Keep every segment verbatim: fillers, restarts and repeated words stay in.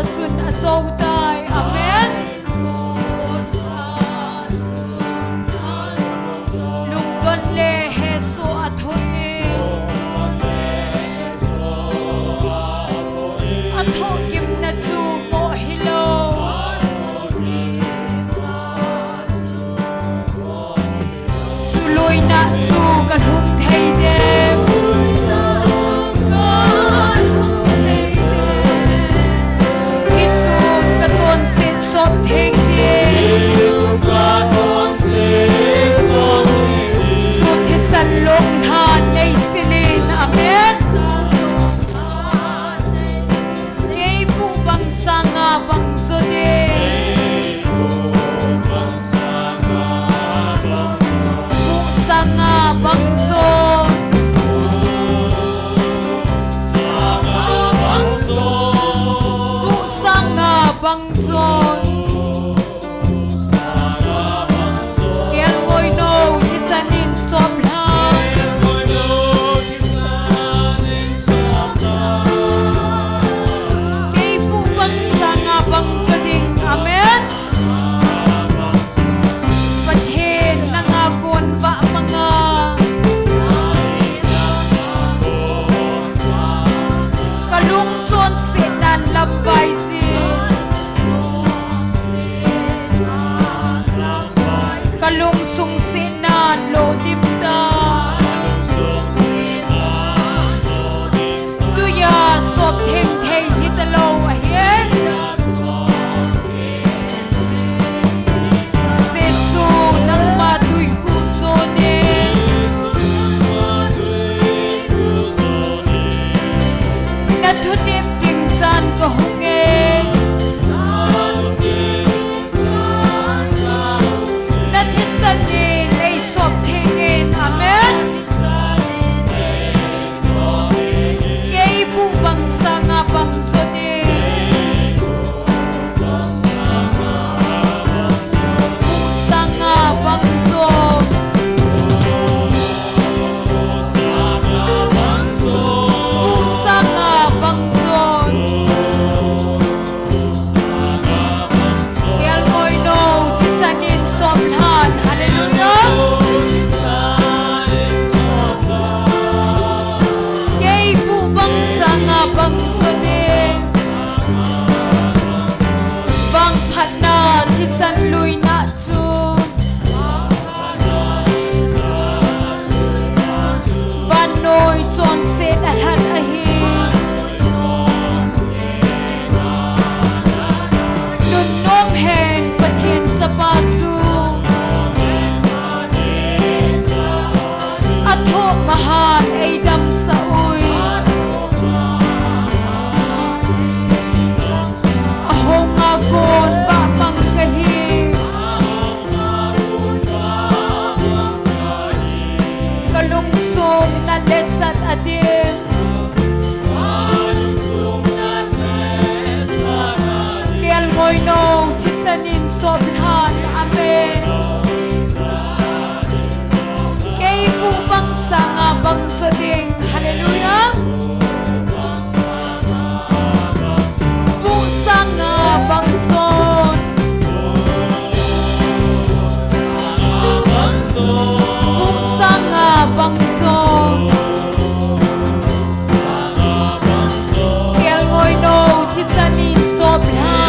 Achun ajou tai. Amen. Lungdon le hesoh athoh in. Athoh gimna chu moh hilou. Chu loina chu kalhung thei dem? Hichun kachonset sop theng dem? Chu thisan long lhan neisil in. Amen. Kei buh bang sanga bang jo ding? Buh sanga bang jo? Buh sanga bang jo? Kelngoi nou thisan in sop lhan. Kei buh bang sanga bang jo ding? Amen. Pathen nanga kon vah manga kalung chonsetnan lamvai jin. Kalungsung sihnan lodim ta. Tuia sop theng thei hitalou ahi. Jesu nangma tui khuh jon in. Nathutep ding chan kahung e. Nathisan in eisop theng in. Amen. Kei buh bang sanga bang jo ding? Buh sanga bang jo? Buh sanga bang jo? Kelngoi nou thisan in sop lhan. Hallelujah. Kei buh bang sanga bang jo ding? Vangphatna thisan luina chu vannoi chonset alhat ahi. Nunnom heng Pathen Chapa chu athoh mahan eidamsah ui. Ahunga kon vah mang kahi. Kalungsung nalhasat ading. Kelngoi nou thisan in sop lhan. Amen. Kei buh bang sanga bang jo ding? Hallelujah. Buh sanga bang jo? Buh sanga bang jo? Kelngoi nou thisan in sop lhan.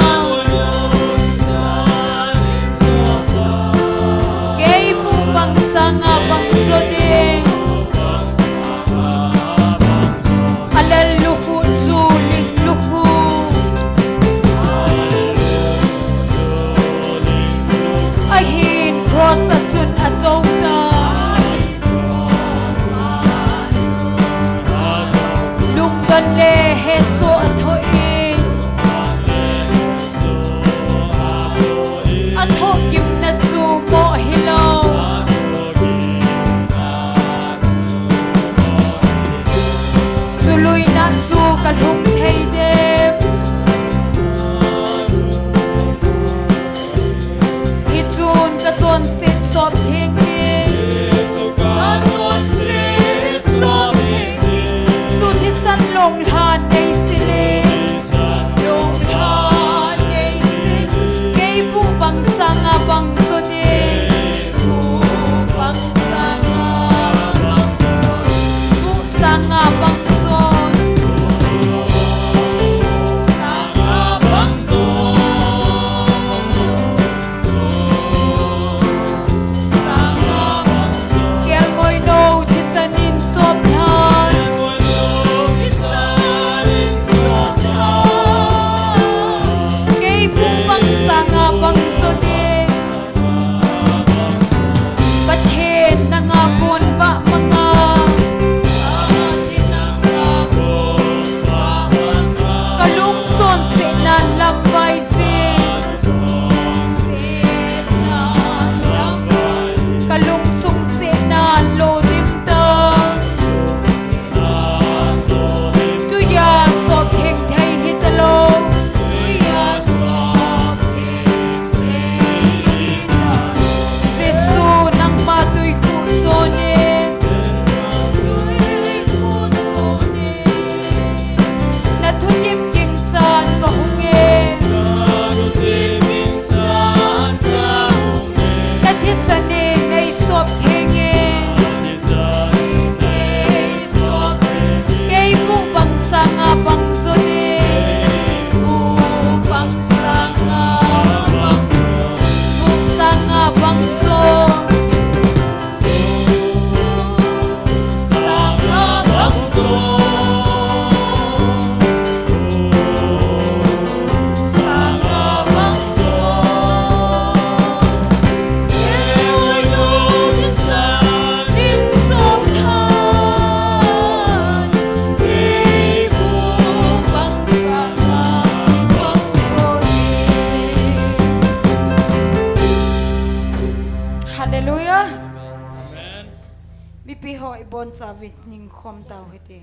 Ibon chavit ning khom tau hite.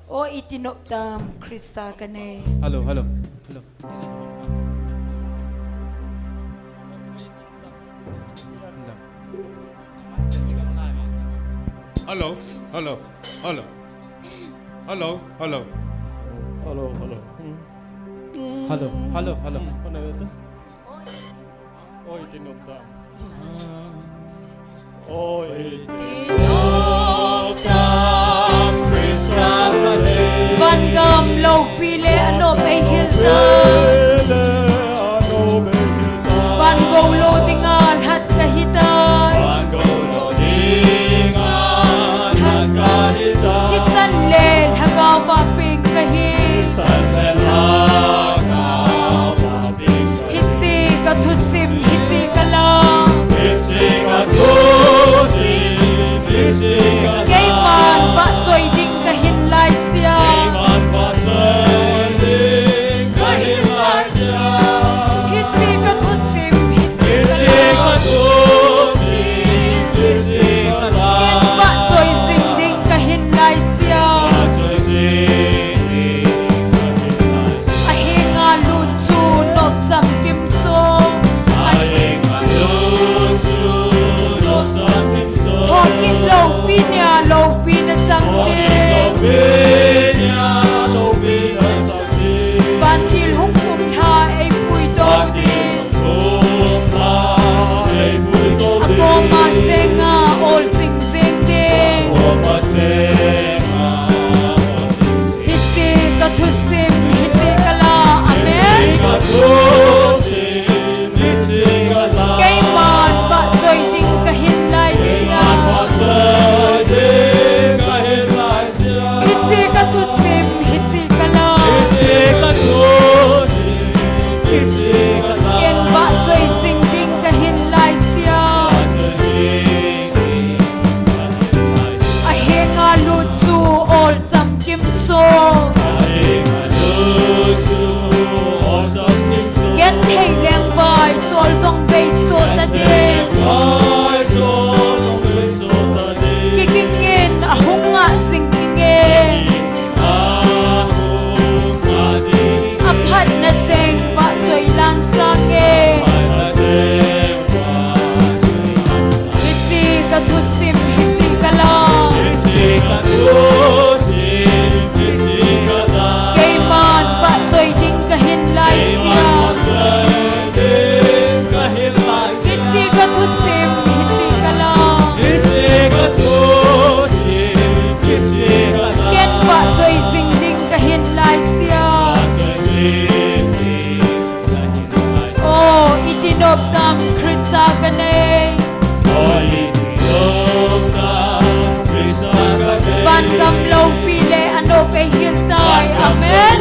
O iti nop tam Krista ka nei. Hello, hello, hello. Hello, hello, hello. Hello, hello. Hello, hello. Hello, hello, hello. Hello, hello. Oi, tinop tam. Oi, tinop tam, Krista ka nei. Van gam loupi le anop eihil tam. Van gou lou dinga lhat kahi tai. Thisan le lhagao vapeng kahi. Hiche ka thusim, hiche ka la. Keiman vahchoi ding kahin laisea. Hiche ka thusim, hiche ka la. Ken vahchoi jing ding kahin laisea. Ahenga lut chu nop chamkim so. Thokit loupi nia loupi na chang ding. Vantil hung kumlha eipui doh ding. Akoma chenga ol jing jing ding. Hiche ka thusim, hiche ka la. Amen. Keiman vahchoi ding kahin laisea. Hiche ka thusim, hiche ka la. Ken vahchoi jing ding kahin laisea. Ahenga lut chu ol chamkim so. Genthei lengvai chol jong beiso ta ding. Kigingin ahung ngah jing inge. Aphatna cheng vahchoi lang sange. Hiche ka thusim, hiche ka la. Keiman vahchoi ding kahin laisea. Hiche ka thusim, hiche ka la. Ken vahchoi jing ding kahin laisea. O iti nop tam Krista ka nei. Van gam loupi le anop eihil tai. Amen.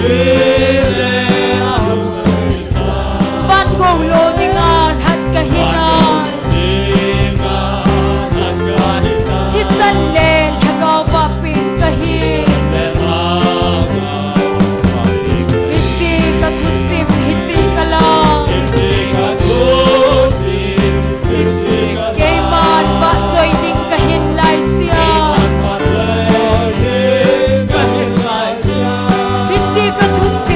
Van gou lou dinga lhat kahi nai. Thisan le lhagao vapeng kahi. Hiche ka thusim, hiche ka la. Keiman vahchoi ding kahin laisea. Hiche ka thusim.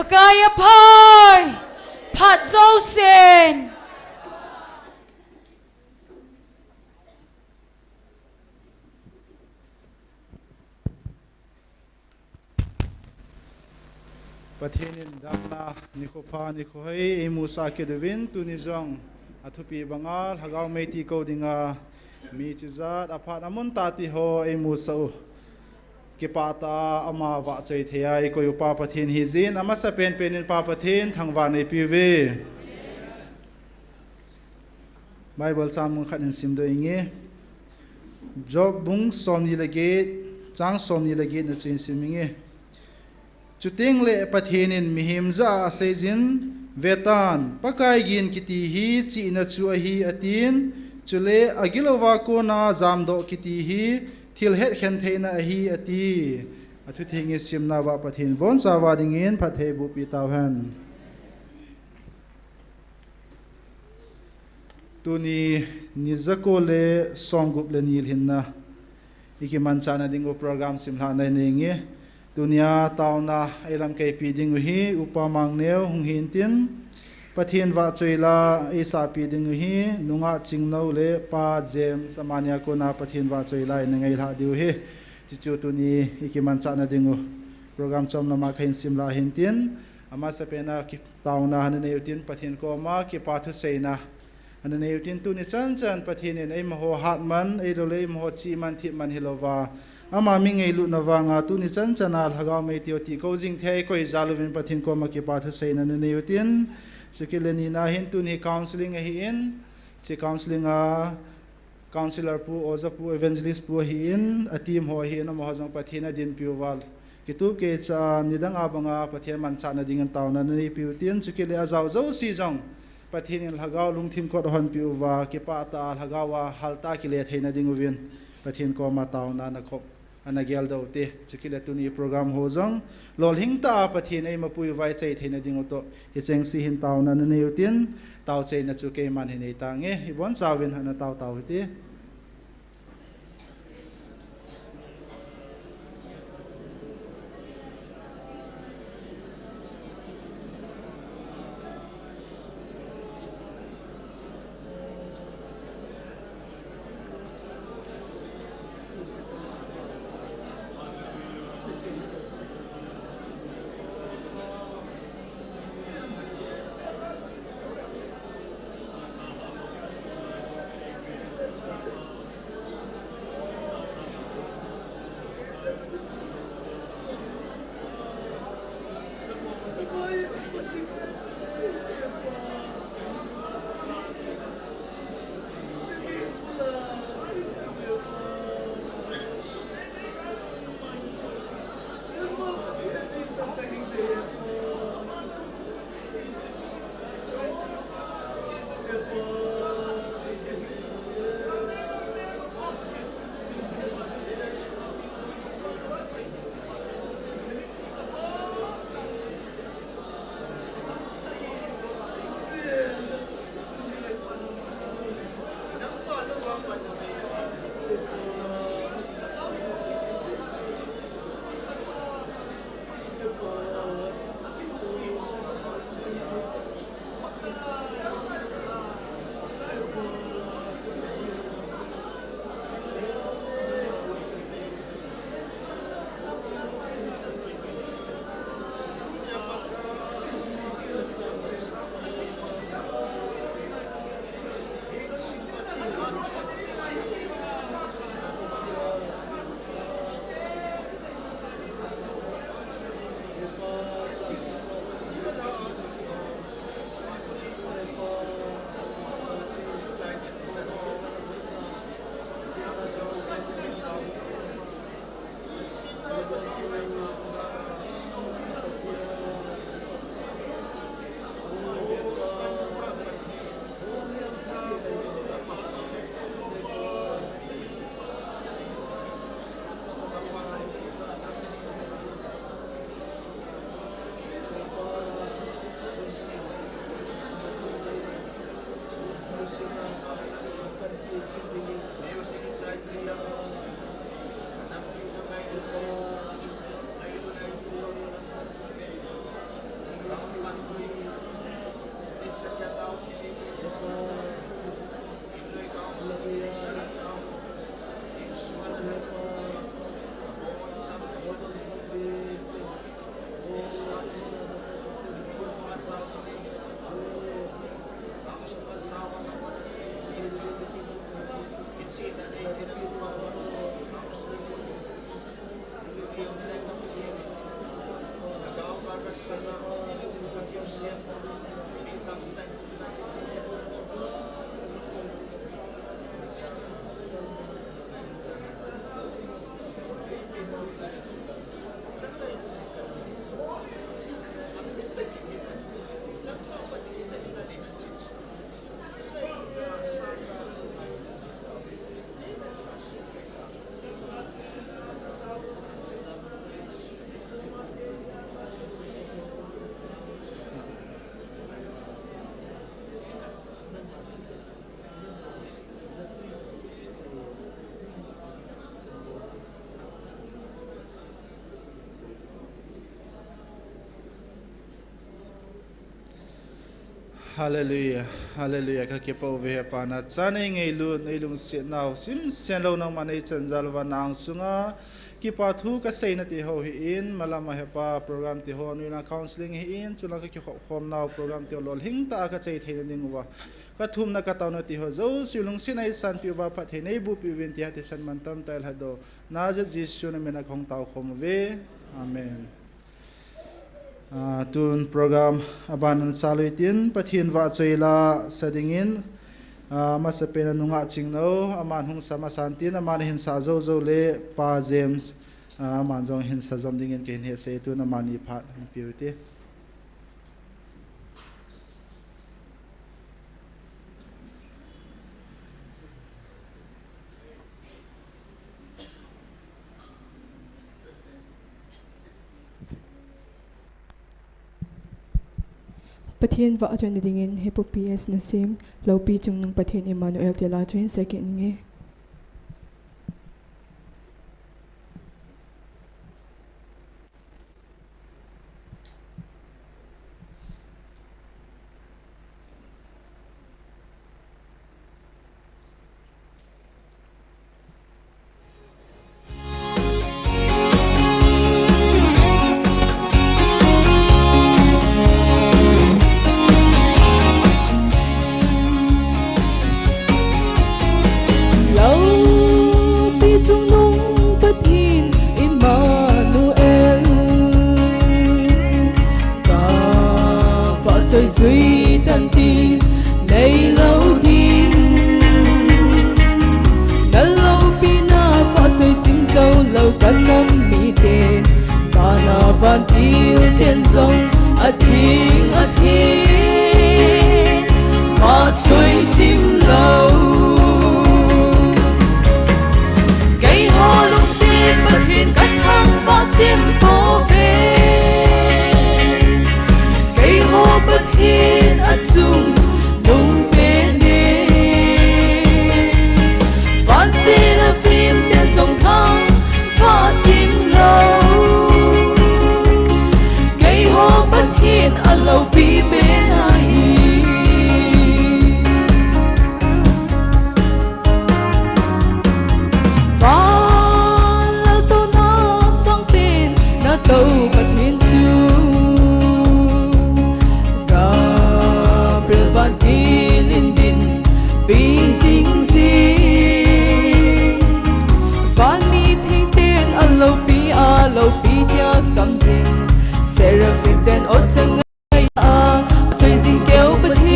Pakai aphai, phat jousen. Pathen in damna nikho pha nikho hoi eimusah kit uvin tuni jong athupi banga lhagao mei ti kou dinga mi chijat aphat amun tah ti ho eimusah u. Kipah tah a ama vahchoi thei a eikoi u Pa Pathen hijin amasa penpen in Pa Pathen thangvah neipiuve. Bible chang mun khat in simdoh inge. Job bung somni le get, chang somni le get na chu in sim inge. Chuteng le Pathen in mihem jah a aseijin, vetan, Pakai gin kiti hi chihna chu ahi atin, chule agilouva kona jamdoh kiti hi thil hetkhen theina ahi ati. Athutheng isimna uva Pathen in abonchauva dingin phatthei eibohpi tauhen. Tuni ni jako le somgup le ni lhinna ikimanchahna ding u program simlhah na inei inge. Tunia taona eilamkaipi ding u hi Upa Mangneo hung hintin, Pathen vahchoi la eisahpi ding u hi Nungah Chingnou le Pa James amani a kona Pathen vahchoi la ina ngailhah diu hi. Chuchu tuni ikimanchahna ding u program chomlam a kahin simlhah hintin, amasa pen a ki- taona hana nei utin Pathen koma kipa thuseina hana nei utin tuni chanchan Pathen in eimaho hatman, eilou le eimaho chihman, thipman hilouva, ama mi ngailutna vanga tuni chanchan a lhagao mei ti ho ti kou jing thei koi jal uvin Pathen koma kipa thuseina hana nei utin, chukit le nina hin tuni hi counseling ahin, chi counseling a Counsellor pu, oja pu, evangelist pu ahin, a team ho ahin, amaho jong Pathen in adinpi uva, kitup keicha a nidang a banga Pathen manchahna dingin taona naneipiu tin, chukit le ajao jouse jong Pathen in lhagao lungthim kot ahonpiu va, kipah tah a lhagao a haltah a kile theina ding uvin Pathen koma taona nakhop ana geldoh ute, chukit le tuni program ho jong lolhing tah a Pathen eimapui uva ichai theina ding u toh, hicheng se hin taona nanei utin, taochaina chu keiman hin neitange, ibonchauvin ana tao tao hite. Hallelujah, hallelujah, ka kipah uve Pa, nachan nei ngailut, nei lungsetnau simsen lou nangman nei chanjal uva, nang sunga kipa thu ka seina ti ho hi in, malam a hepa program ti ho, nuina counseling hi in, chulanga ka kikhop khomnau program ti ho lolhing tah a ka chai theina ding uva, ka thumna ka taona ti ho jouse lungsetna nei sanpeh uva, phatthei nei bohpeh uvin tia thisan mantam tah a lhado, Nazareth Jesu na min a ka hung tao khom uve. Amen. Ah, tun program aban in sa lou hitin, Pathen vahchoi la sa dingin, ah, masapen a nungah Chingno, aman hung sa masan tin, aman hin sa jou jou le Pa James, ah, aman jong hin sa jom dingin kahin hetsah e, tun amani phat hin pe u hite. Pathen vahchoina dingin Hepu P S Nasim, Loupi Chungnung Pathen Emmanuel ti la chu hin sa kit inge. Loupi Chungnung Pathen Emmanuel, ka vahchoi jui tan ti nei lou ding. Na loupina vahchoi chim jou lou ka nam miten, vana vantil ten jong atheng atheng vahchoi chim lou. Keiho lungset Pathen ka thangvah chim pouve. Keiho Pathen achungnung pen e. Van seraphim ten jong thangvah chim lou. Keiho Pathen aloupi pen ahi. Van laltouna sangpen natou Pathen chu, Gabriel vantil in dinpi jing jing. Van mitheng ten aloupi, aloupi tia sam jing. Seraphim ten o chang a, choi jing keu Pathen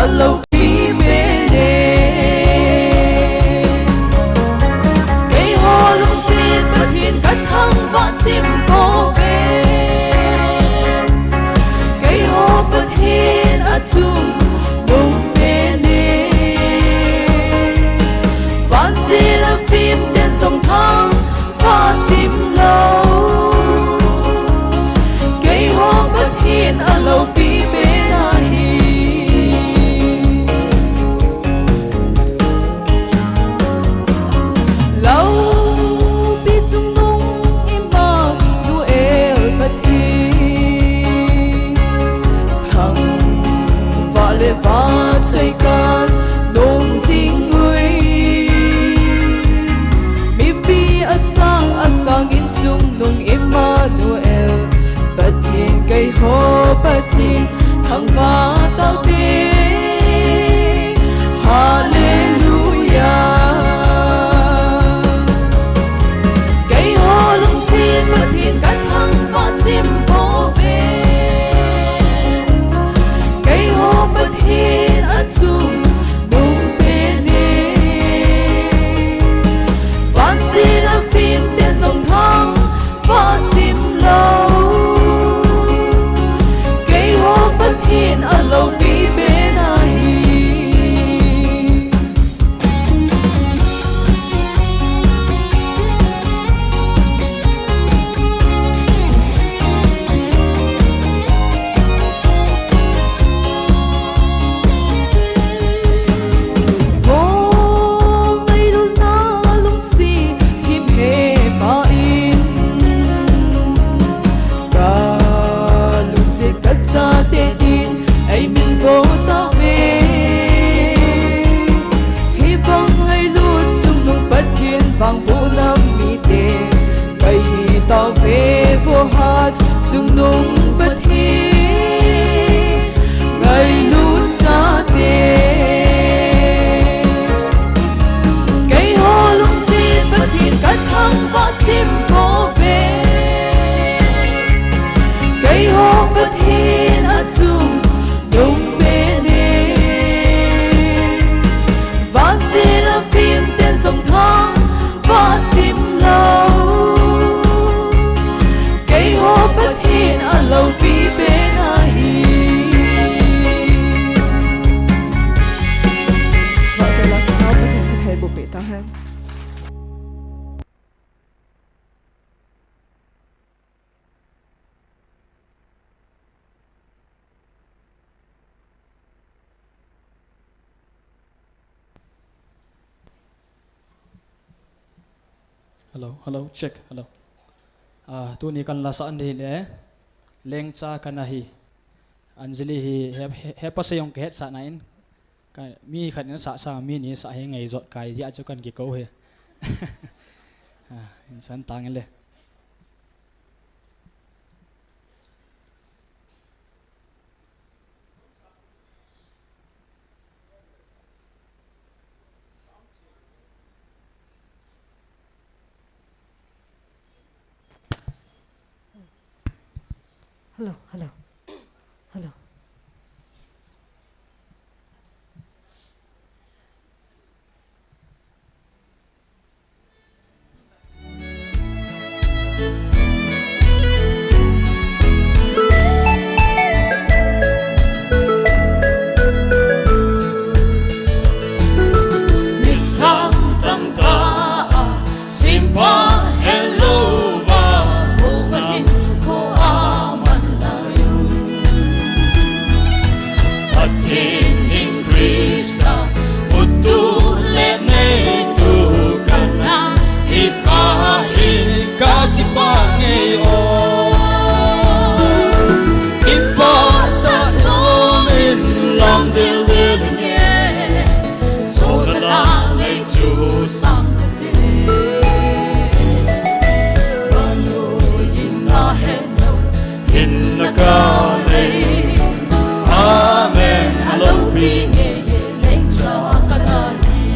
aloupi pen e. Keiho lungset Pathen ka thangvah chim pouve. Keiho Pathen achungnung pen e. Van seraphim ten jong thang vah chim lou. Keiho Pathen aloupi pen ahi. Loupi Chungnung Emmanuel Pathen, thangvah le vahchoi ka nom jing uve. Mipi asang asang in Chungnung Emmanuel, Pathen keiho Pathen, thangvah taute. Hallelujah. Keiho lungset Pathen ka thangvah chim pouve. Keiho Pathen achungnung pen e. Van seraphim ten jong thangvah chim lou. Keiho Pathen alou Hello, hello, check, hello. Ah, tuni kan la sah ding le, Lengcha Kana Hi. Anjali hi he, he, he pasal jong ka hetsah na in, ka, mi khat in sah sa, mi ni sah hi ngai jot kai, dia chu kan kikou hi. Ah, insan tang le. Hello, hello, hello. Nisang tamtah a simba hello va, mong ahin ko aman layu. Pathen in Krista, mutu le neitu kana hi, ka hi ka kipah ngei o. Kipah tah nom in lang dildel inge, sona la ngei chu sang kate. Vannoi in ahet lou, hinna kanei. Amen. Aloupi ngei e, Lengcha Kana Hi.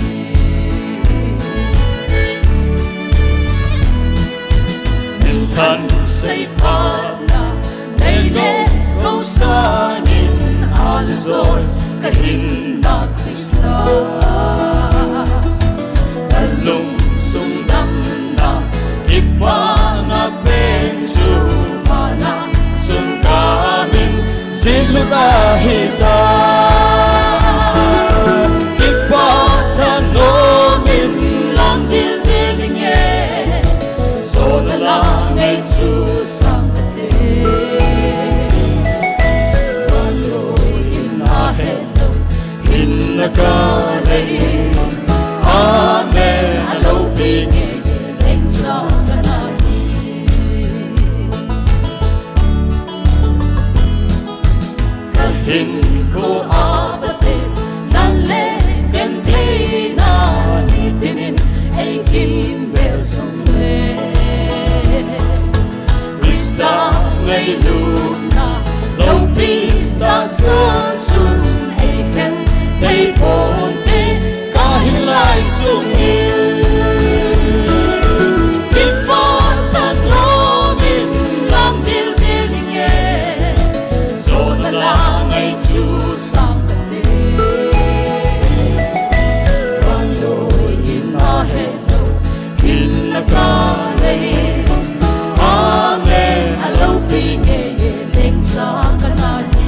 Minthang seiphatna nei le kou sangin, aljoi kahinna Krista. Ka lungsung damna, kipana pen chu vana chun kamin, jinglut ahitai. Kipah tah nom in lang dildel inge, sona la ngei chu sang kate. Vannoi in ahet lou, hinna kanei. Amen. Aloupi ngei e, Lengcha Kana Hi. Ka hinkho a Pathen, na le gentheina nitin in eikimvel jongle, Krista ngailutna loupi tah chan chun eikhen thei ponte, ka hinlai sungin. Kipah tah nom in lang dildel inge, sona la ngei chu sang kate. Vannoi in ahet lou, hinna kanei. Amen. Aloupi ngei e, Lengcha Kana Hi.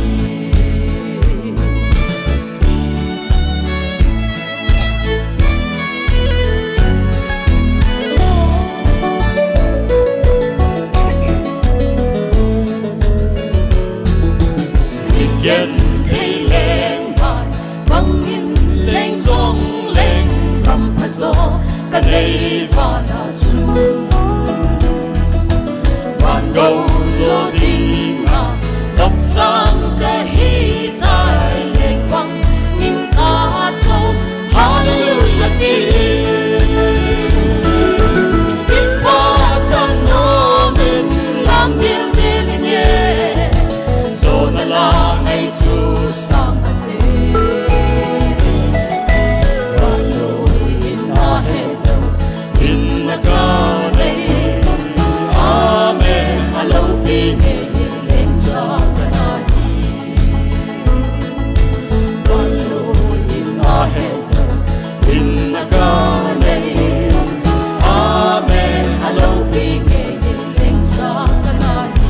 Genthei lengvai bangin leng jongleng, kampha jo kanei vana chu. Van gou lo dinga dopsang kahitai, leng bangin kacho, Hallelujah, ti. Kipah tah nom in lang dildel inge, sona la ngei chu sang kate. Vannoi in ahet lou, hinna kanei. Amen. Aloupi ngei e, Lengcha Kana Hi. Vannoi in ahet lou, hinna kanei. Amen. Aloupi ngei e, Lengcha Kana Hi.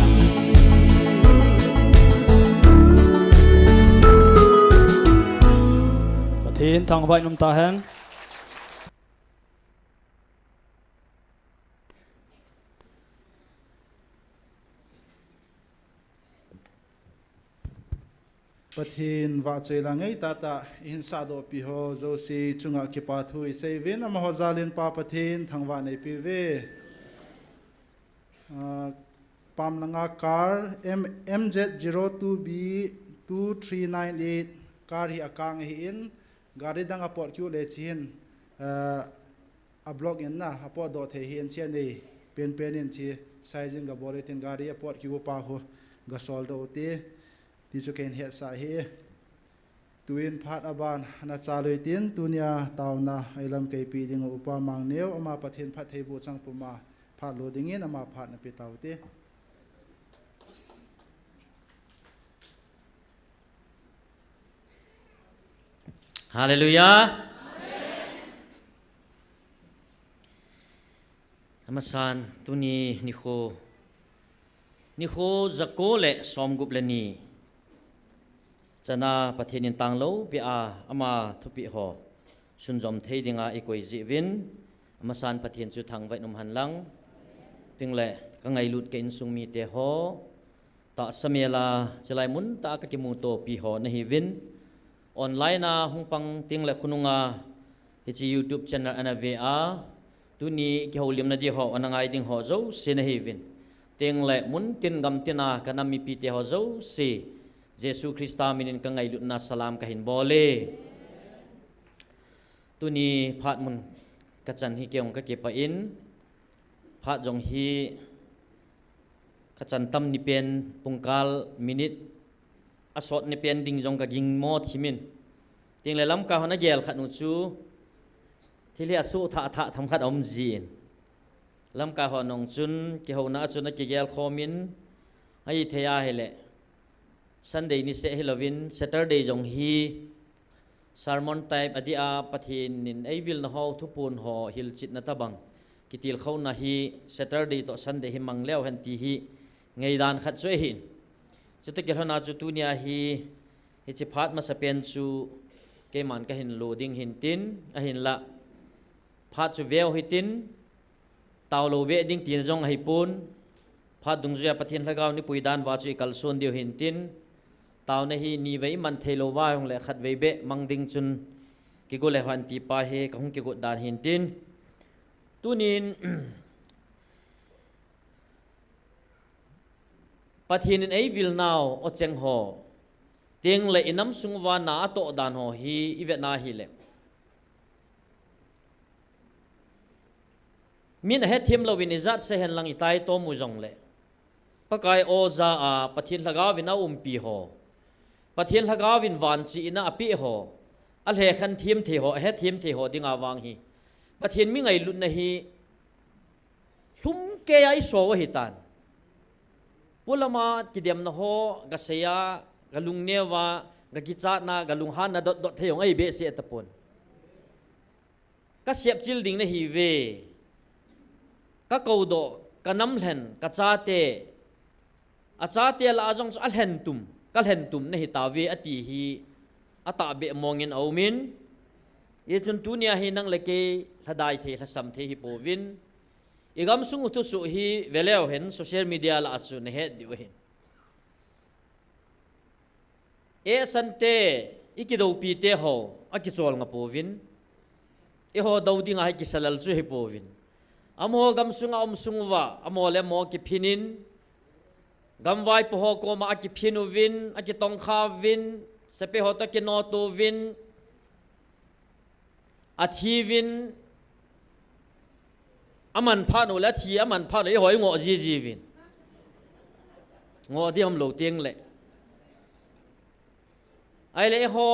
Pathen thangvah in um tahen. Pathen vahchoi la ngai tah tah ihin sahdoh pi ho jouse chunga kipa thu isei uvin, amaho jal in Pa Pathen thangvah neipi uve. Ah, Pamlanga car M-, M Z zero two B two three nine eight car hi akang ahin, gari dang apot kiu le chi hin, ah, a block in na, apot doh thei hin chi anei penpen in chi sizing gabol e tin gari apot kiu pa khu gasol doh u te. Ti chu keihin hetsah ahi. Tuin phat aban nachal u hitin, tunia taona eilamkai pi ding u Upa Mangneo, ama Pathen phattheiboh chang puma phat lo dingin ama phat nape tau te. Hallelujah. Amasan, tuni nikho, nikho jako le somgup le ni chana Pathen in tanglo pia ama thupeh ho sunjom thei dinga ikoi jeh uvin, amasan Pathen chu thangvah in um hen lang. Tin le ka ngailut ka insung mite ho, tahsa mel a, chulai mun tah a ka kimuto pi ho nahiuvin. Online a hung pang tin le khonunga hiche YouTube channel ana ve a, tuni kihoulimna di ho, ana ngai ding ho jouse nahiuvin. Tin le mun tin gam tin a ka nam mipite ho jouse, Jesu Christa min in ka ngailutna salam kahin bol e. Tuni phat mun ka chan hi kei jong ka kipah in, phat jong hi ka chan tam ni pen pungkal minute asot ni pen ding jong ka gingmo thim in. Tin le lamkai hon agel khat u chu thil hi asuh thah thah themkhat aum jin. Lamkai ho nung chun kihouna a chun akigel khom in, ahithei ahile Sunday ni seh hilouvin Saturday jong hi sermon type a dia Pathen in eivilna ho, thupon ho hilchetna tabang kitilkhouna hi Saturday toh Sunday hi mang leu hen ti hi ngaidan khat chu ahin. Chutoh kilhon a chu tunia hi hiche phat masapen chu keiman kahin lo ding hintin, ahinla phat chu veu hitin, taolou beh ding tina jong ahipon, phat dungjuia Pathen lhagao in eipui dan uva chu ikalson diu hintin, taona hi nivei iman theilou uva jongle khatvei beh mang ding chun kigo le hen ti pa hi kahung kigot dan hintin. Tunin Pathen in eivilnau ocheng ho, tin le inam sung uva na atoh dan ho hi ivet na hile, min ahethem louvin ijat seh hen lang itaitom u jongle, Pakai o ja a Pathen lhagao in aumpi ho, Pathen lhagao in vanchina apeh ho, alhekhen them thei ho, ahethem thei ho dinga vang hi Pathen mi ngailutna hi lhumkeiya isou u ahitan. Polama kidemna ho gasei a, galungneo a, gakichatna, galunghanna dotdot thei jong ahi behseh tapon. Kasepchil ding nahiuve. Kakoudoh, kanam lhen, kachate, achate lah a jong chu alhen tum, kalhen tum nahitauve ati hi atahbeh mongin aumin. Hichun tunia hi nang le kei lhadai thei, lhasam thei hipouvin, igamsung u thusoh hi veleu hen, social media lah a chu nahet diu ahin. Esante, ikidoupite ho akichol nga pouvin, eiho dou dinga hi kisalal chu hipouvin. Amaho gamsunga um sung uva amaho le amaho kiphin in, gamvaipo ho koma akiphin uvin, akitongkha uvin, sepai ho toh kinoto uvin, athiuvin, amanphat u le athi, amanphat u le eiho ingoh jiji uvin. Ngoh ding umlou tengle, ahile eiho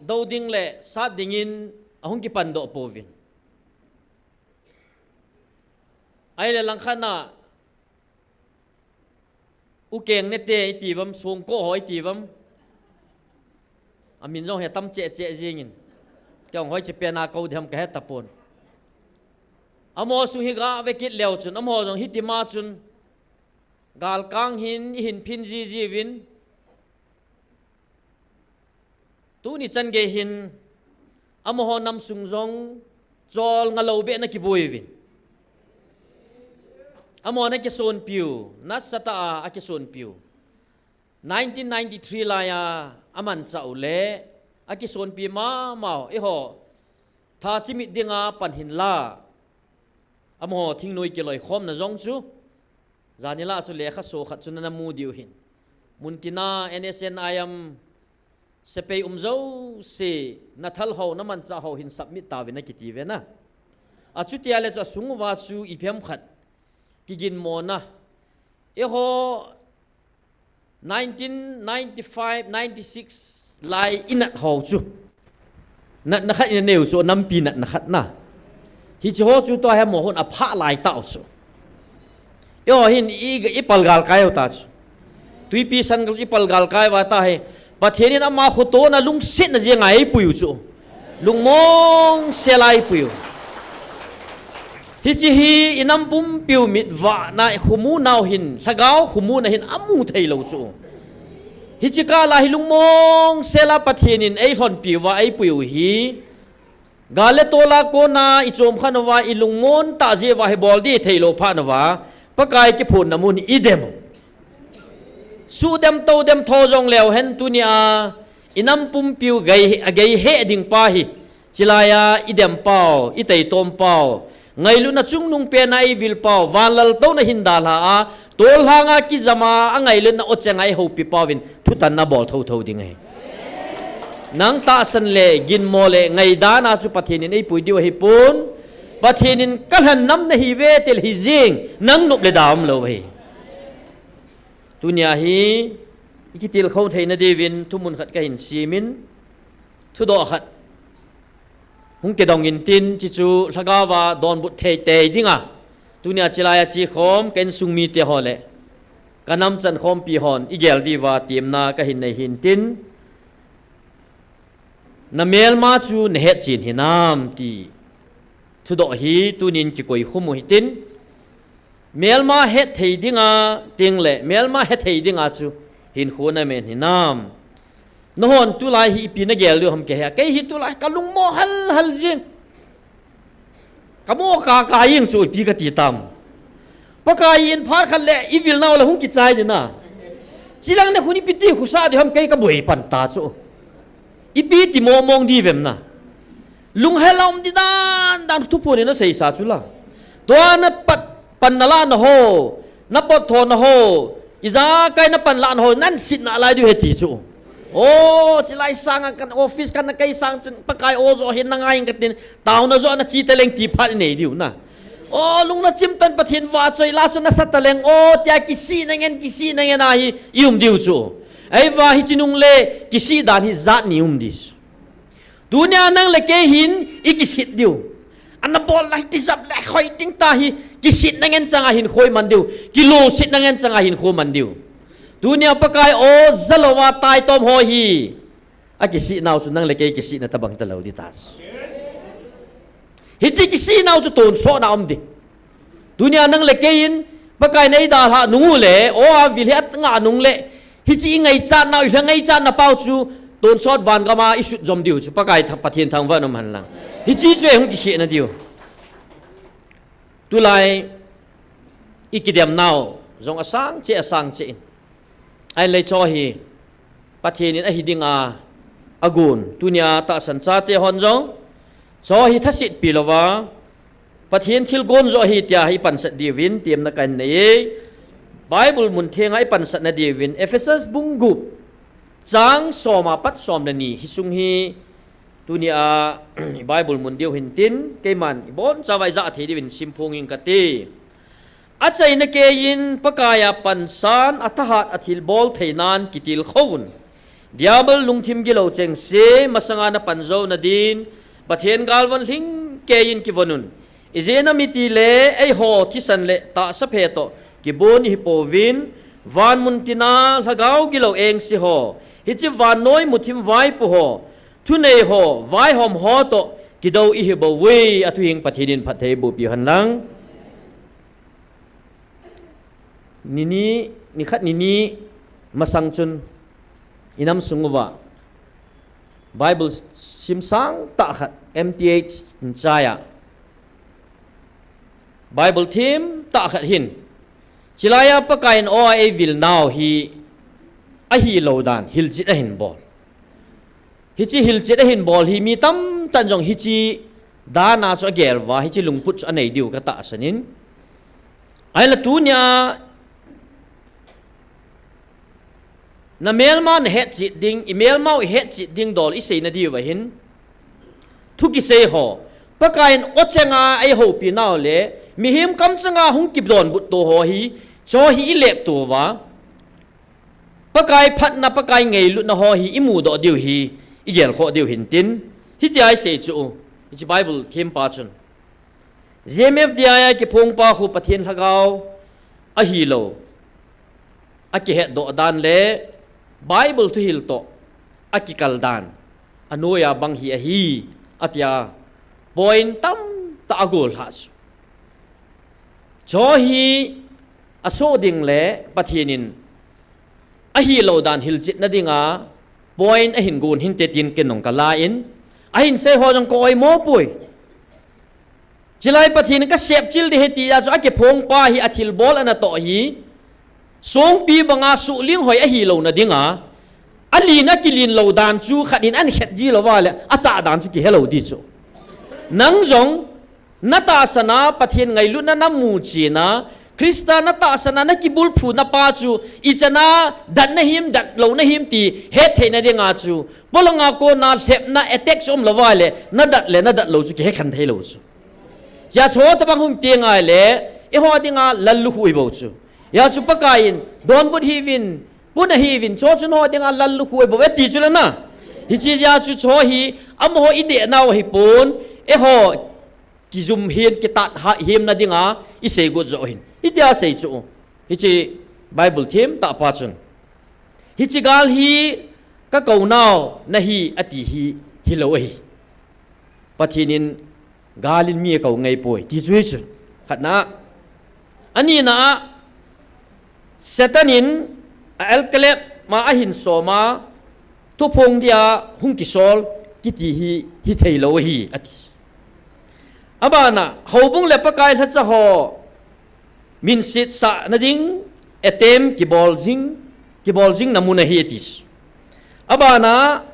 dou ding le sat dingin ahung kipandoh pouvin. Ahile langkhat na, Ukeng nete iti uvam, Songkoh ho iti uvam. Amin jong hi atam cheh cheh jengin, kei jong hoiche pena kou ding ham kahe tapon. Amaho sung hi gave kit leu chun, amaho jong hitima chun galkang hin eihin phin jiji uvin. Tuni chan gei hin amaho namsung jong cholnga lou beh na kiboi uvin. Amaho na kisonpiu, nasatah a akisonpiu. Nineteen ninety-three laiya amanchah u le, akisonpi mama u, eiho, tha chimit dinga pan hinla, amaho thingnoi kiloikhomna jong chu, janhila chu lekhaso khat chu nana mu diu hin. Muntina N S N I M sepai um jouse, nathal ho, namanchah ho hin submit tauvin akiti ve na. Achutia le chu asung uva chu ipi ham khat kiginmona. Eiho nineteen ninety-five, ninety-six lai inat ho chu. Natna khat ina neiu chu, nampi natna khat na. Hiche ho chu tua hi amaho hin aphah lai tau chu. Eiho hin i, ipal galkai u ta chu. Tuipi san ipal galkai uva tahi. Pathen in ama khotona lungsetna jenga eipuiu chu. Lungmong sela eipuiu. Hiche hi inam pumpiu mitvahna, ikhomu nau hin, lhagao khomuna hin amu theilou chu. Hiche kah la hi lungmong sela Pathen in eilhonpiuva eipuiu hi. Gal le tola kona ichom khan uva, ilungmon tah jeh uva hi bol ding theilou phat uva, Pakai kiphonna mun idem u. Suhdem toudem tho jong leu hen tunia, inam pumpiu gei, agei heh ding pa hi. Chilaiya idem pau, iteitom pau, ngailutna chungnung pena eivil pau, vanlaltouna hin dalha a, tolhanga kijama, angailutna ochenga eihoupi pauvin, thutanna bol thouthou ding ahi. Nang tahsan le, ginmo le, ngaidana chu Pathen in eipui diu ahipon, Pathen in kalhan nam nahiuve tile hijeng, nang nop le da umlou ahi. Tunia hi, ikitilkhou theina diuvin, thumun khat kahin semin, thudoh khat hung kidong intin, hiche chu lhagaova donbut theitei dinga, tunia chilaiya chekhom ka insung mite ho le, kanam chankhompi hon igel diuva temna kahin nei hintin, namelma chu nahetchen hinam ti thudoh hi tunin kikoi khum u hitin, melma hetthei dinga, tengle melma hethei dinga chu hinkho namen hinam. Nahon tulai hi ipi nagel diu ham kahe a, kei hi tulai kalungmong halhal jeng. Kamo kaka jeng chu ipi kati tam. Pakai in phat khat le ivil nau le hung kichai ding na. Chilang ne khun ipi ti khosah diu ham kei kaboi pan ta chu. Ipi ti mongmong diuvem na. Lunghel a um ding dan dan thuphon in naseisa chu la. Tua napat pan nalah na ho, napot thona ho, ijakai napan lah na ho, nahin sitna lai diu ahi ti chu. O, chilai sanga kan office kana kai sang chun Pakai o jo hin nangai katin, taona jo nache taleng ti phat inei diu na. O, lungna chimtan Pathen vahchoi la chu nasa taleng, o, tia kisihna ngen, kisihna ngen ahi, ium diu chu. Ahivang hiche nung le, kisih dan hi jat ni um ding chu. Tunia nang le kei hin, ikisit diu. Ana bol lai tijat le, hoi ding ta hi, kisitna ngen changa hinkho iman diu, kilungsetna ngen changa hinkho iman diu. Tunia Pakai o jalouva taitom ho hi, akisih nau chu nang le kei kisihna tobang talou ding ta chu. Hiche kisih nau chu tonsotna um ding. Tunia nang le kei in, Pakai in eidalhah nung u le, o avil hi angah nung le, hiche ingaichat nau, ilha ngaichatna pau chu, tonsot van gama isut jom diu chu, Pakai thang, Pathen thangvah in um hen lang. Hiche chu eihung kikhehna diu. Tulai, ikidem nau, jong asang cheh, asang cheh in. Ahinlah hiche hi, Pathen in ahi dinga, agon, tunia tahsan chate hon jong, hiche hi thasetpi louva, Pathen thilgon jo ahi tia hi ipansat diuvin, temna kahin nei e. Bible mun thenga ipansatna diuvin, Ephesus bung gup, chang som apat som le ni, hi sung hi, tunia, Bible mun diu hintin, keiman, ibonchauva ijah thei diuvin, simphong ing kate. Achaina keiyin Pakaiya pansan, athahat athilbol theinan kitilkhouvun. Diabol lungthim gilou chengse, masanga napan jou nadin, Pathen galvan lhing keiyin kivonun. Ijeh inem itile, eiho thisan le tahsa phe toh, kibon ihipouvin, van muntina, lhagao gilou engse ho, hiche vannoi muthim vaipo ho, thunei ho, vaihom ho toh, kidou ihibouve, athu hing Pathen in phatthei eibohpiu hen lang. Nini, nikhat nini masang chun inam sung uva Bible sim sangtah khat M T H in chaiya Bible themtah khat hin chilaiya Pakaiyin o a eivil nau hi ahilou dan hiljit ahin bol. Hiche hilchet ahin bol hi mi tamtah in jong hiche dan a chu agel uva, hiche lungput chu anei diu katahsan in. Ahinla tunia na melma na hetchet ding, i melmau i hetchet ding dol i seina diu ahin. Thu kisei ho, Pakaiyin o chenga eihoupi nau le, mihem kamchanga hung kidonbut to ho hi, cho hi i lepto uva. Pakai phatna, Pakai ngailutna ho hi i mudoh diu hi, i gelkhoh diu hintin, hitia i sei chu, hiche Bible thempa chun. G M F D I a kiphongpa khu Pathen lhagao ahilou akihetdoh dan le Bible thuhil toh akikal dan anoiya bang hi ahi, atia point tamtah agol lhah chu. Cho hi asoh ding le Pathen in ahilou dan hilchetna dinga point ahin gon hinte tin ken jong kala in, ahin sei ho jong ka oimo poi. Chulai Pathen in kasepchil ding ahi tia chu akiphongpa hi athilbol anatoh hi, songpi banga suhling hoi ahilouna dinga, alen akilen lou dan chu khat in ahin khet ji louva le, achah dan chu kihelou ding chu. Nang jong, na tahsan a Pathen ngailutna na muchen a, Christa na tahsan a na kibulphuna pa chu, ichana dat nahim, dat lou nahim ti hettheina dinga chu, polanga kona lhepna attack chu umlouva le, na dat le na dat lou chu kihekhen theilou chu. Hijeh chun tobang hung ti ngai le, eiho dinga lallukhuh ahi bou chu. Hijeh chun Pakaiyin, donbut hih uvin, puna hih uvin, cho chu nangho dinga lallukhuh ahi bou, ati chu le na. Hiche jeh chun cho hi, amaho i dehnau ahipon, eiho kijum hin kitat ha, himna dinga i seigot joh hin. Hitia sei chu, hiche Bible themtah pa chun. Hiche gal hi ka kounau nahi ati hi, hilou ahi. Pathen in gal in mi akou ngai poi, ti chu hichu. Khatna. Anina a, Satan in a alkalep ma ahin soma, thuphong dia hung kisol, kiti hi, hitheilou ahi, ati. Abana, houbung le Pakai lhacha ho, minset sahna ding, attempt kibol jing, kibol jingna mun ahi ati. Abana,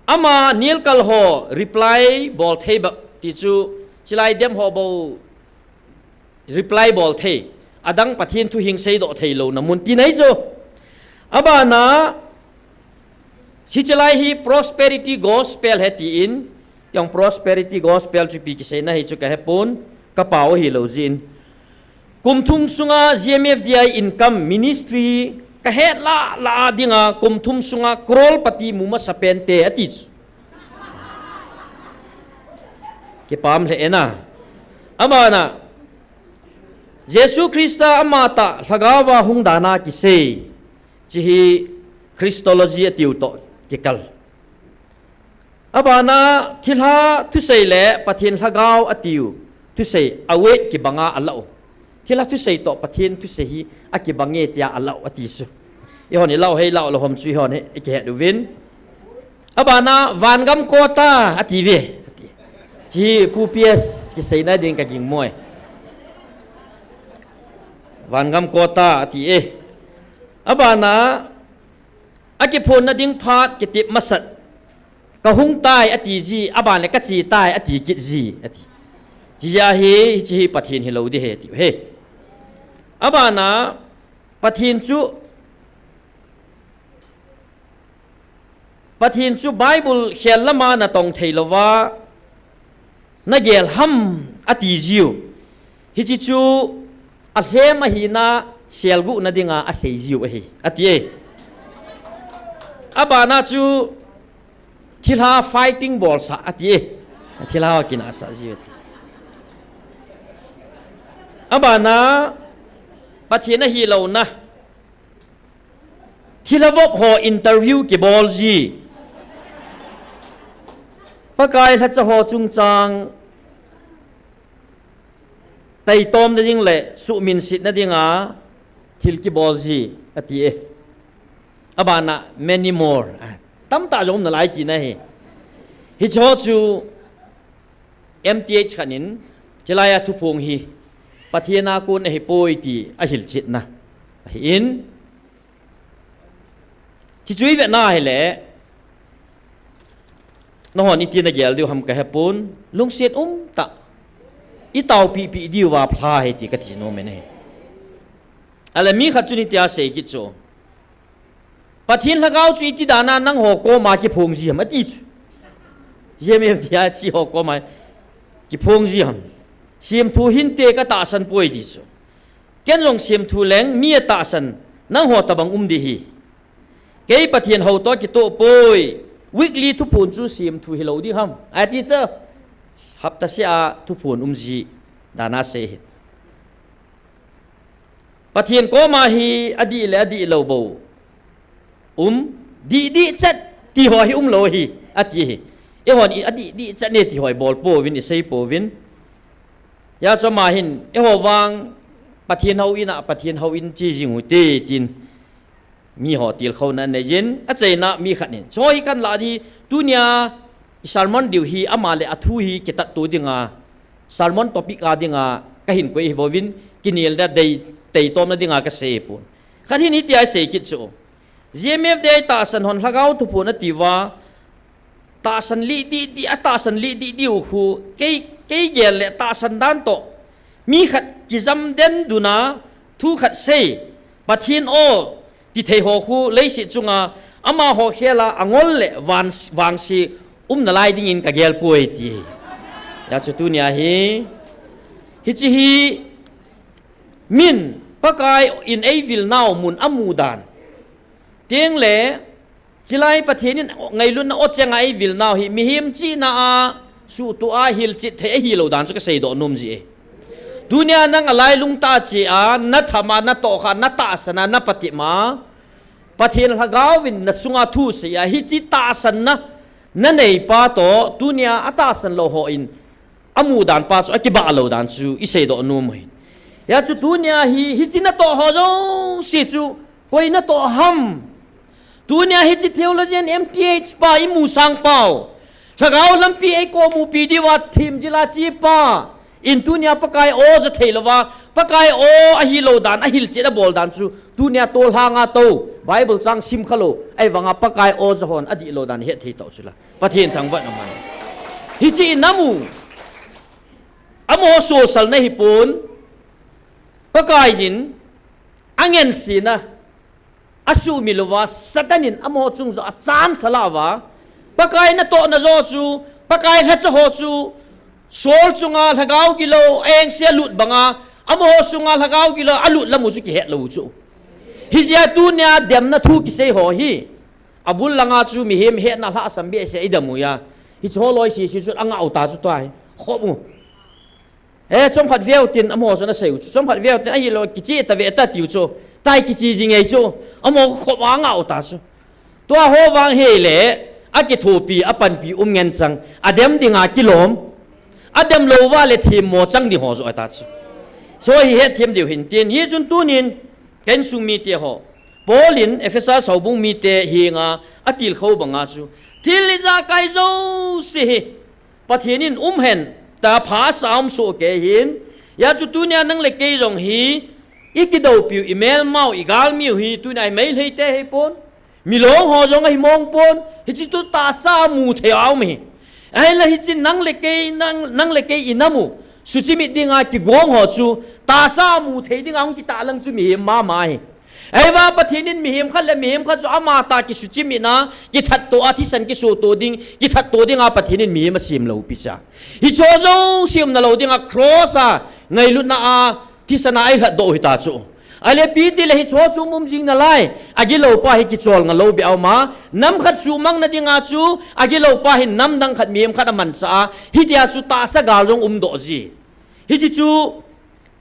ama nilkal ho reply bol thei bep ti chu, chulai dem ho bou reply bol thei. Adang Pathen thu hing seidoh theilouna mun tina ahi chu. Abana, hiche lai hi prosperity gospel ahi tin, Kei jong prosperity gospel chu ipi kiseina ahi chu kahepon, kapao ahilou jeh in. Kum thum sunga G M F D I income ministry kahet lah lah a dinga kum thum sunga crorepati mu masa pente ati chu. Kipah lheh e na. Abana, Jesu Christa amatah lhagaova hung dana kisei. Hiche hi Christology atiu toh kikal. Abana thilha thusei le Pathen lhagao atiu thusei a weight kibanga alah u. Thilha thusei toh Pathen thusei hi akibange tia alah u ati chu. Eihon ilah u hei lah u lou ham chu eihon hi ikihet uvin. Abana vangam quota ati ve. Ati. Hiche Pu P S kiseina ding kaging moi. Vangam quota ati e. Abana akiphonna ding phat kitep masat. Kahung tai ati ji, aban le kache tai ati kit ji, ati. Hiche jeh hi, hiche hi Pathen hilou ding ahi, ati uve. Abana, Pathen chu, Pathen chu Bible khel lama natong theilouva, nagel ham ati jiu. Hiche chu alhem ahina selguhna dinga asei jiu ahi, ati e. Abana chu thilha fighting bolsah ati e. Thilha ho kinahsah jiu ati. Abana Pathen ahilouna. Thilha vop ho interview kibol ji. Pakai lhacha ho chungchang taitomna ding le suhminsetna dinga thil kibol ji ati e. Abana many more. Ah, tamtah jong um nalai tina ahi. Hiche ho chu M T H khat in, chulai a thuphong hi Pathen a kon ahipoi ti ahilchetna ahin, hichu ivetna hile, Nahon iti nagel diu ham kahepon, lungset umtah. Itaopipi diu va pha ahi ti kati nom e. Ahile mi khat chun hitia asei kit chu. Pathen lhagao chu iti dana nangho koma kiphong ji ham ati chu. Jem em tia chi ho koma kiphong ji ham. Semthu hinte katahsan poi ti chu. Ken jong semthu leng mi atahsan nangho tabang um di hi. Kei Pathen hou toh kitoh poi. Weekly thuphon chu semthu hilou di ham. Ati chu. Hapta sia thuphon um ji dana sei hi. Pathen koma hi adih le adihlou bou. Um, dihdih chet ti ho hi umlou hi, ati hi. Eihon i adihdih chet ne ti ho i bol pouvin, i sei pouvin. Hijeh chun ama hin, eiho vang, Pathen houin a, Pathen houin che jing u hite, tin. Miho tilkhouna anei jin, achaina mi khat in. Chu hi kan la di, tunia, i sermon diu hi, ama le athu hi, kitatto dinga, sermon topic a dinga, kahin koi hi bouvin, kinelna dei, teitomna dinga kasei pon. Khat hin hitia asei kit chu. G M F D I tahsan hon lhagao thuphon ati uva, tahsan lih dihdih, atahsan lih dihdih u khu, kei, kei gel le tahsan dan toh. Mi khat kijam den duna, thu khat sei, Pathen o, ti thei ho khu, leiset chunga, amaho khela, angol le van, vangse, um nalai dingin kagel poi ti. Hijeh chun tunia hi, hiche hi, min, Pakai in eivil nau mun amu dan. Teng le, chulai Pathen in ngailutna o chenga eivil nau hi, mihem chihna a, suhtoh a, hilchet thei ahilou dan chu kasei doh nom ji e. Tunia nang alailung tah chea, natham a, natohkha, natahsan a, napatim a, Pathen lhagao vin nasunga thu sei a, hiche tahsanna, nanei pa toh, tunia atahsan lou hon, amu dan pa chu, akibah lou dan chu, isei doh nom u ahi. Hijeh chun tunia hi, hiche natoh ho jouse chu, koi natoh ham. Tunia hiche theologian M T H pa, imu sang pau. Lhagao lampi eikomupi diuva thim jila chi pa. In tunia Pakai o ja thei louva. Pakai o ahilou dan, ahilchet abol dan chu. Tunia tolhanga tou. Bible chang sim khalou. Ahivanga Pakai o ja hon adihlou dan het thei tau chula. Pathen thangvah na man. Hiche in amu. Amaho sosalna hipon. Pakai jin. Angen sina. Asuhmil uva, Satan in amaho chung joh a chance alah uva. Pakai natohna joh chu, Pakai lhacha ho chu, Saul chunga lhagao gilou, engse alut banga, amaho sunga lhagao gilou, alut lam u chu kihet lou u chu. Hijeh a tunia demna thu kisei ho hi. Abul langa chu mihem hetna lhasam behseh a idam u a. Hiche ho loi sese chu angah u ta chu tua hi. Khop u. Eh, chomkhat veu tin, amaho chun asei u chu. Chomkhat veu tin, ahilou, kiche ta ve ta tiu chu. Tai kiche jing ei chu. Amaho khop a ngah u ta chu. Tua ho vang hile, akithopi, apanpi um ngen chang. Adem dinga kilom. Adem lou uva le themmo chang ding ho joh ta chu. So hi hetthem diu hin tin. Hichun tunin, ka insung mite ho. Paul in Ephesus houbung mite henga atilkhou banga chu. Thil ijakai jouse hi. Pathen in umhen, ta pha asa um soh kei hin. Hijeh chun tunia nang le kei jong hi, ikidoupiu, imelmau, igalmiu hi, tunia hi Meitei te hipon. Milong ho jong ahi mong pon. Hiche chu tahsa a mu thei a um hi. Ahinla hiche nang le kei, nang, nang le kei inam u. Suchimit dinga kigong ho chu. Tahsa a mu thei dinga hung kitahlang chu mihem mama hi. Ahivang Pathen in mihem khat le mihem khat chu ama tah kisuchimit na, kithatto a thisan kisoto ding, kithatto dinga Pathen in mihem asem lou pi cha. Hiche jouse umna lou dinga cross a, ngailutna a, thisan a eilhatdoh u hita chu. Ahile ipi tile hiche chu um um jing nalai, agilou pa hi kicholnga lou beh a um a, nam khat suhmang na dinga chu, agilou pa hin namdang khat mihem khat amanchah a, hitia chu tahsa gal jong umdoh ji. Hiche chu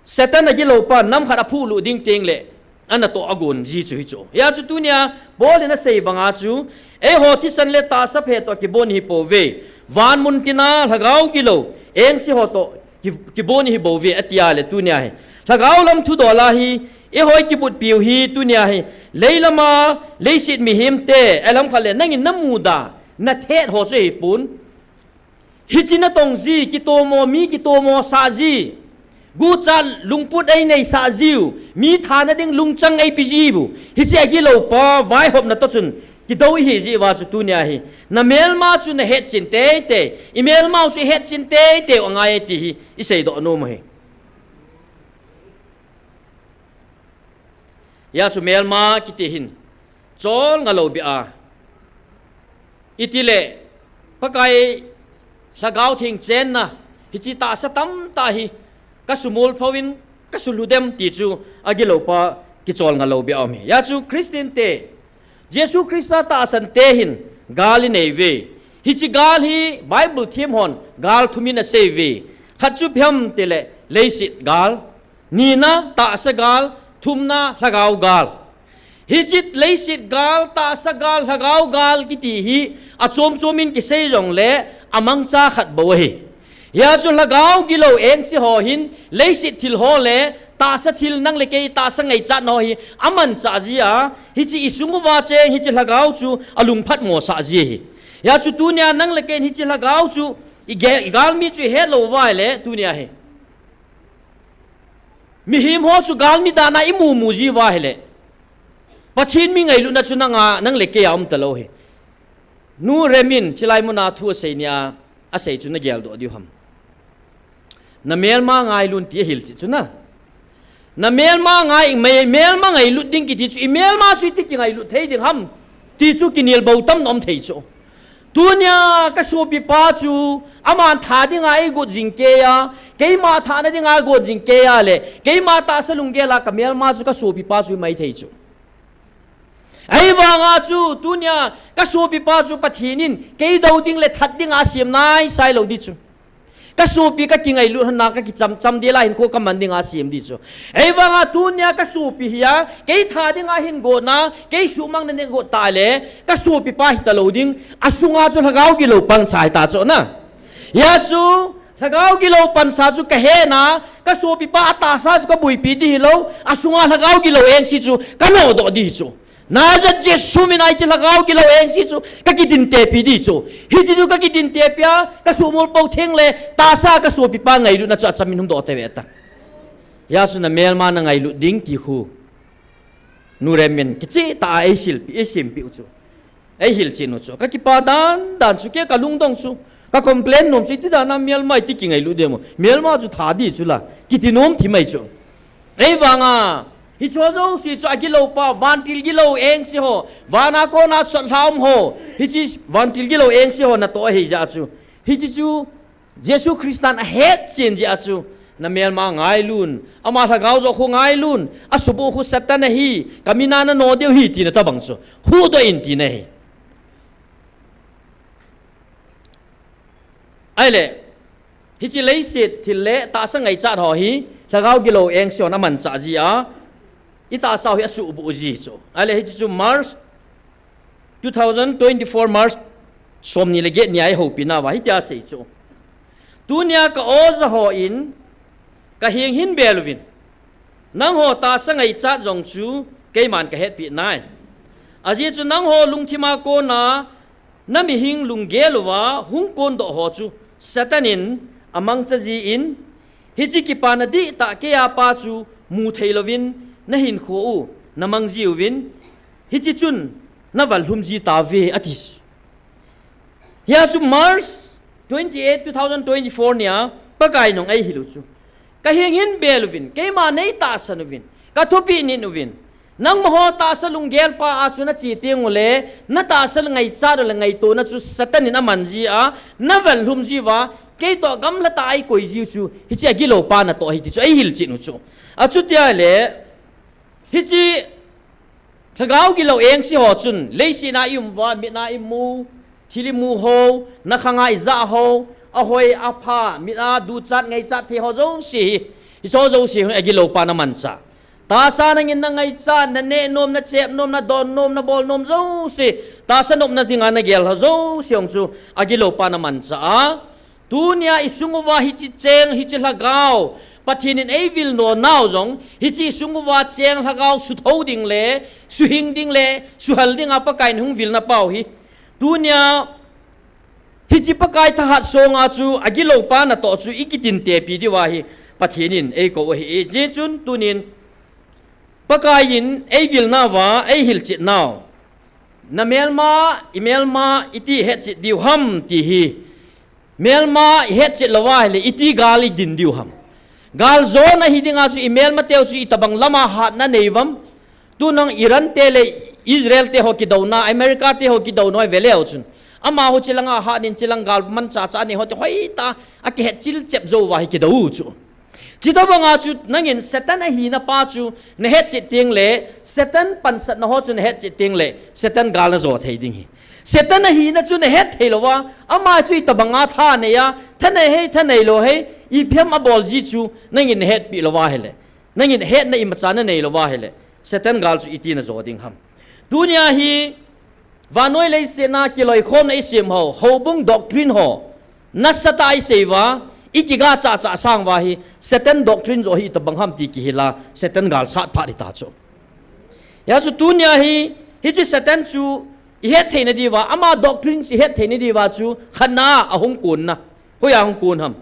Satan agilou pa nam khat aphuhlut ding teng le, anatoh agon ji chu hichu. Hijeh chun tunia, Paul in asei banga chu, eiho thisan le tahsa phe toh kibon hi pouve. Van mun tina lhagao gilou, engse ho toh ki, kibon hi bouve atia le tunia hi. Lhagao lam thudol a hi, eiho ikibutpiu hi tunia hi. Leilam a, leiset mihem te, alam khat le, nangin namuda, nathet ho chu hipon. Hiche natong ji, kitomo, mi kitomo sah ji. Gucha lungput einei sah jiu, mi thana ding lungchang eipe jiu. Hiche agilou pa, vaihopna toh chun, Kidou ihi jeh uva chu tunia hi, na melma chu na hetchen teitei, i melmau chu i hetchen teitei u angai e ti hi i seidoh nom u ahi. Hia chu melma kiti hin cholngah lou beh a, itile Pakai Lhagao Theng chenna, hiche tahsa tamtah hi ka sumol phouvin ka sulhudem ti chu agilou pa kicholngah lou beh a um hi. Hia chu Christian te Jesu Christa tahsan te hin gal inei uve. Hiche gal hi Bible them hon gal thum in asei uve. Khat chu ipi ham itile leiset gal, nina tahsa gal, thumna lhagao gal. Hiche leiset gal, tahsa gal, lhagao gal kiti hi achom chom in kisei jongle amangcha khat bou ahi. Hia chu lhagao gilou engse ho hin leiset thil ho le tahsa thil, nang le kei tahsa ngaichat ho hi amanchah jia, hiche i sung uva cheng hiche lhagao chu alungphat mosah ji ahi. Hia chu tunia nang le kei hiche lhagao chu i ge-, i galmi chu i hetlou uva ahile tunia hi mihem ho chu galmi dan a i mumu ji uva ahile Pathen mi ngailutna chu nang a, nang le kei a um talou ahi. Nu Rem in chulai muna thu asei nia, asei chu na geldoh diu ham? Na melma ngailun ti ahil cheh chu na. Na melma ngai, me-, melma ngailut ding kiti chu, i melma chu iti kingailut thei ding ham ti chu kinelbou tam nom thei chu. Tunia ka sopipa chu aman tha dinga eigot jing kei a, keima thahna dinga eigot jing kei a le keima tahsa lunggel a ka melma chu ka sopipa chu mai thei chu. Ahivanga chu tunia ka sopipa chu Pathen in kei dou ding le that dinga asem naisai lou ding chu. Ka sopi ka kingailut hon a ka kicham cham ding a hinkho ka man dinga asem ding chu. Ahivanga tunia ka sopi hi a, kei tha dinga ahin gotna, kei suhmangna nei got tale, ka sopipa hita lou ding, asunga chu lhagao gilou pansa hita chu na. Hia chu lhagao gilou pansa chu ka hena, ka sopipa atahsa chu ka boipi ding hilou, asunga lhagao gilou engse chu ka nodoh ding chu. Nazareth Jesu min a hiche lhagao gilou engse chu ka kidintepi ding chu. Hiche chu ka kidintepi a, ka sumol pou theng le tahsa ka sopipa ngailutna chu acham in hung doh tave ta. Hia chu na melma na ngailut ding ti khu Nu Rem in kicheh tah a eisilpi, eisempeh u chu, eihil chen u chu ka kipa dan dan chu, kei ka lungdong chu, ka complain nom chu, iti dan a melma iti kingailut dem u, melma chu tha ding chu la, kiti nom thim ahi chu. Ahivanga hiche ho jouse chu agilou pa, vantil gilou engse ho, vana kona sotlha um ho, hiche vantil gilou engse ho natoh ahi jeh chu, hiche chu Jesu Christan ahetchen jeh chu, na melma ngailun, ama lhagao joh khu ngailun, asuboh khu Satan ahi, ka min a nano diu ahi tina tobang chu huhdoh in tina ahi. Ahile hiche leiset thil le tahsa ngaichat ho hi lhagao gilou engse hon amanchah ji a, i tahsa u hi asuhboh ji chu. Ahile hiche chu March two thousand twenty-four March somni le get nia eihoupina uva hitia asei chu, tunia ka oja hon kaheng hin bel uvin, nangho tahsa ngaichat jong chu keiman kahetpeh nai. Ajeh chu nangho lungthima kona na mihing lunggel uva hung kondoh ho chu Satan in amangcha jin, hiche kipana dihtah keiya pa chu mu theilouvin nahinkho u namang jiuvin, hiche chun naval lhum ji tauve ati. Hia chu March twenty-eight, two thousand twenty-four nia Pakai in eihil u chu, kaheng hin bel uvin, keima neitahsan uvin, kathupeh nit uvin, nangmaho tahsa lunggel pa a chu nache teng ule, natahsa ngaichat u le ngaitona chu Satan in aman jia, naval lhum jiuva, keitoh gamlatah a eikoi jiu chu hiche agilou pa natoh ahi ti chu eihil chen u chu. Achutia le, hiche lhagao gilou engse ho chun, leiset a ium uva, mit a imu, thil imu ho, nakhanga ijah ho, ahoi apha, mit a duchat ngaichat thei ho jouse hi, hiche ho jouse hi agilou pa namanchah. Tahsa nangin nangaichat, naneh nom, nachep nom, nadon nom, nabol nom jouse, tahsa nopna dinga nagel ho jouse jong chu agilou pa namanchah a. Tunia isung uva hiche cheng, hiche lhagao, Pathen in eivil nonau jong, hiche isung uva cheng lhagao suthou ding le, suhing ding le, suhal dinga Pakai in hung vilna pau hi, tunia hiche Pakai thahat songa chu agilou pa natoh chu ikitintepi diuva hi Pathen in eikou ahi. Hijeh chun tunin Pakai in eivilnauva eihilchetnau Na melma, i melma iti hetchet diu ham ti hi. Melma i hetchet louva ahile iti gal i din diu ham. Gal jona hi dinga chu i melma teu chu itobang lama hatna nei uvam. Tunung Iran te le Israel te ho kidouna, America te ho kidouna hi veleu chun, amaho chilanga hatnin chilang gal manchacha nei ho te hoitah a kihetchil chep jou uva hi kidou u chu. Chutobanga chu nangin Satan ahina pa chu na hetchet teng le, Satan pansatna ho chu na hetchet teng le, Satan gal na jo thei ding hi. Satan ahina chu na het thei louva, ama chu itobanga tha nei a, tha nei hei, tha nei lou hei, ipi ham abol ji chu nangin na hetpi louva ahile, nangin hetna imacha na nei louva ahile, Satan gal chu iti na jo ding ham. Tunia hi vannoi leiset a kiloikhomna i sem ho, houbung doctrine ho nasatah a i sei uva, i kiga chacha sang uva hi, Satan doctrine jo hi itobang ham ti kihil a, Satan gal sat phat hita chu. Hijeh chun tunia hi, hiche Satan chu i het theina diuva, ama doctrines i het theina diuva chu khatna a hung konna. Hoiya hung kon ham?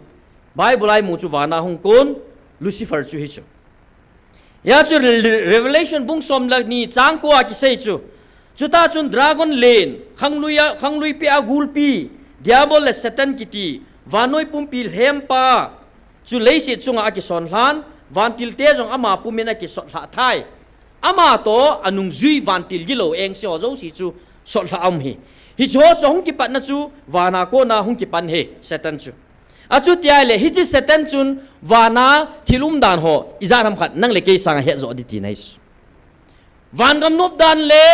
Bible a i mu chu vana hung kon, Lucifer chu hi chu. Hijeh chun Re-, Re-, Revelation bung som le ni chang ko a kisei chu, chutah chun dragon len, khanglui a, khanglui peh a gulpi, Diabol le Satan kiti, vannoi pumpi lhempa chu leiset chunga akisonlhan, vantil te jong ama pumin akisotlhah thai. Ama toh anungjui vantil gilou engse ho jouse chu sotlhah a um hi. Hiche ho chu ahung kipatna chu vana kona hung kipan hi Satan chu. Achuti ahile, hiche Satan chun vana thil umdan ho ijat ham khat nang le kei sanga het jo ding tina ahi. Vangam nop dan le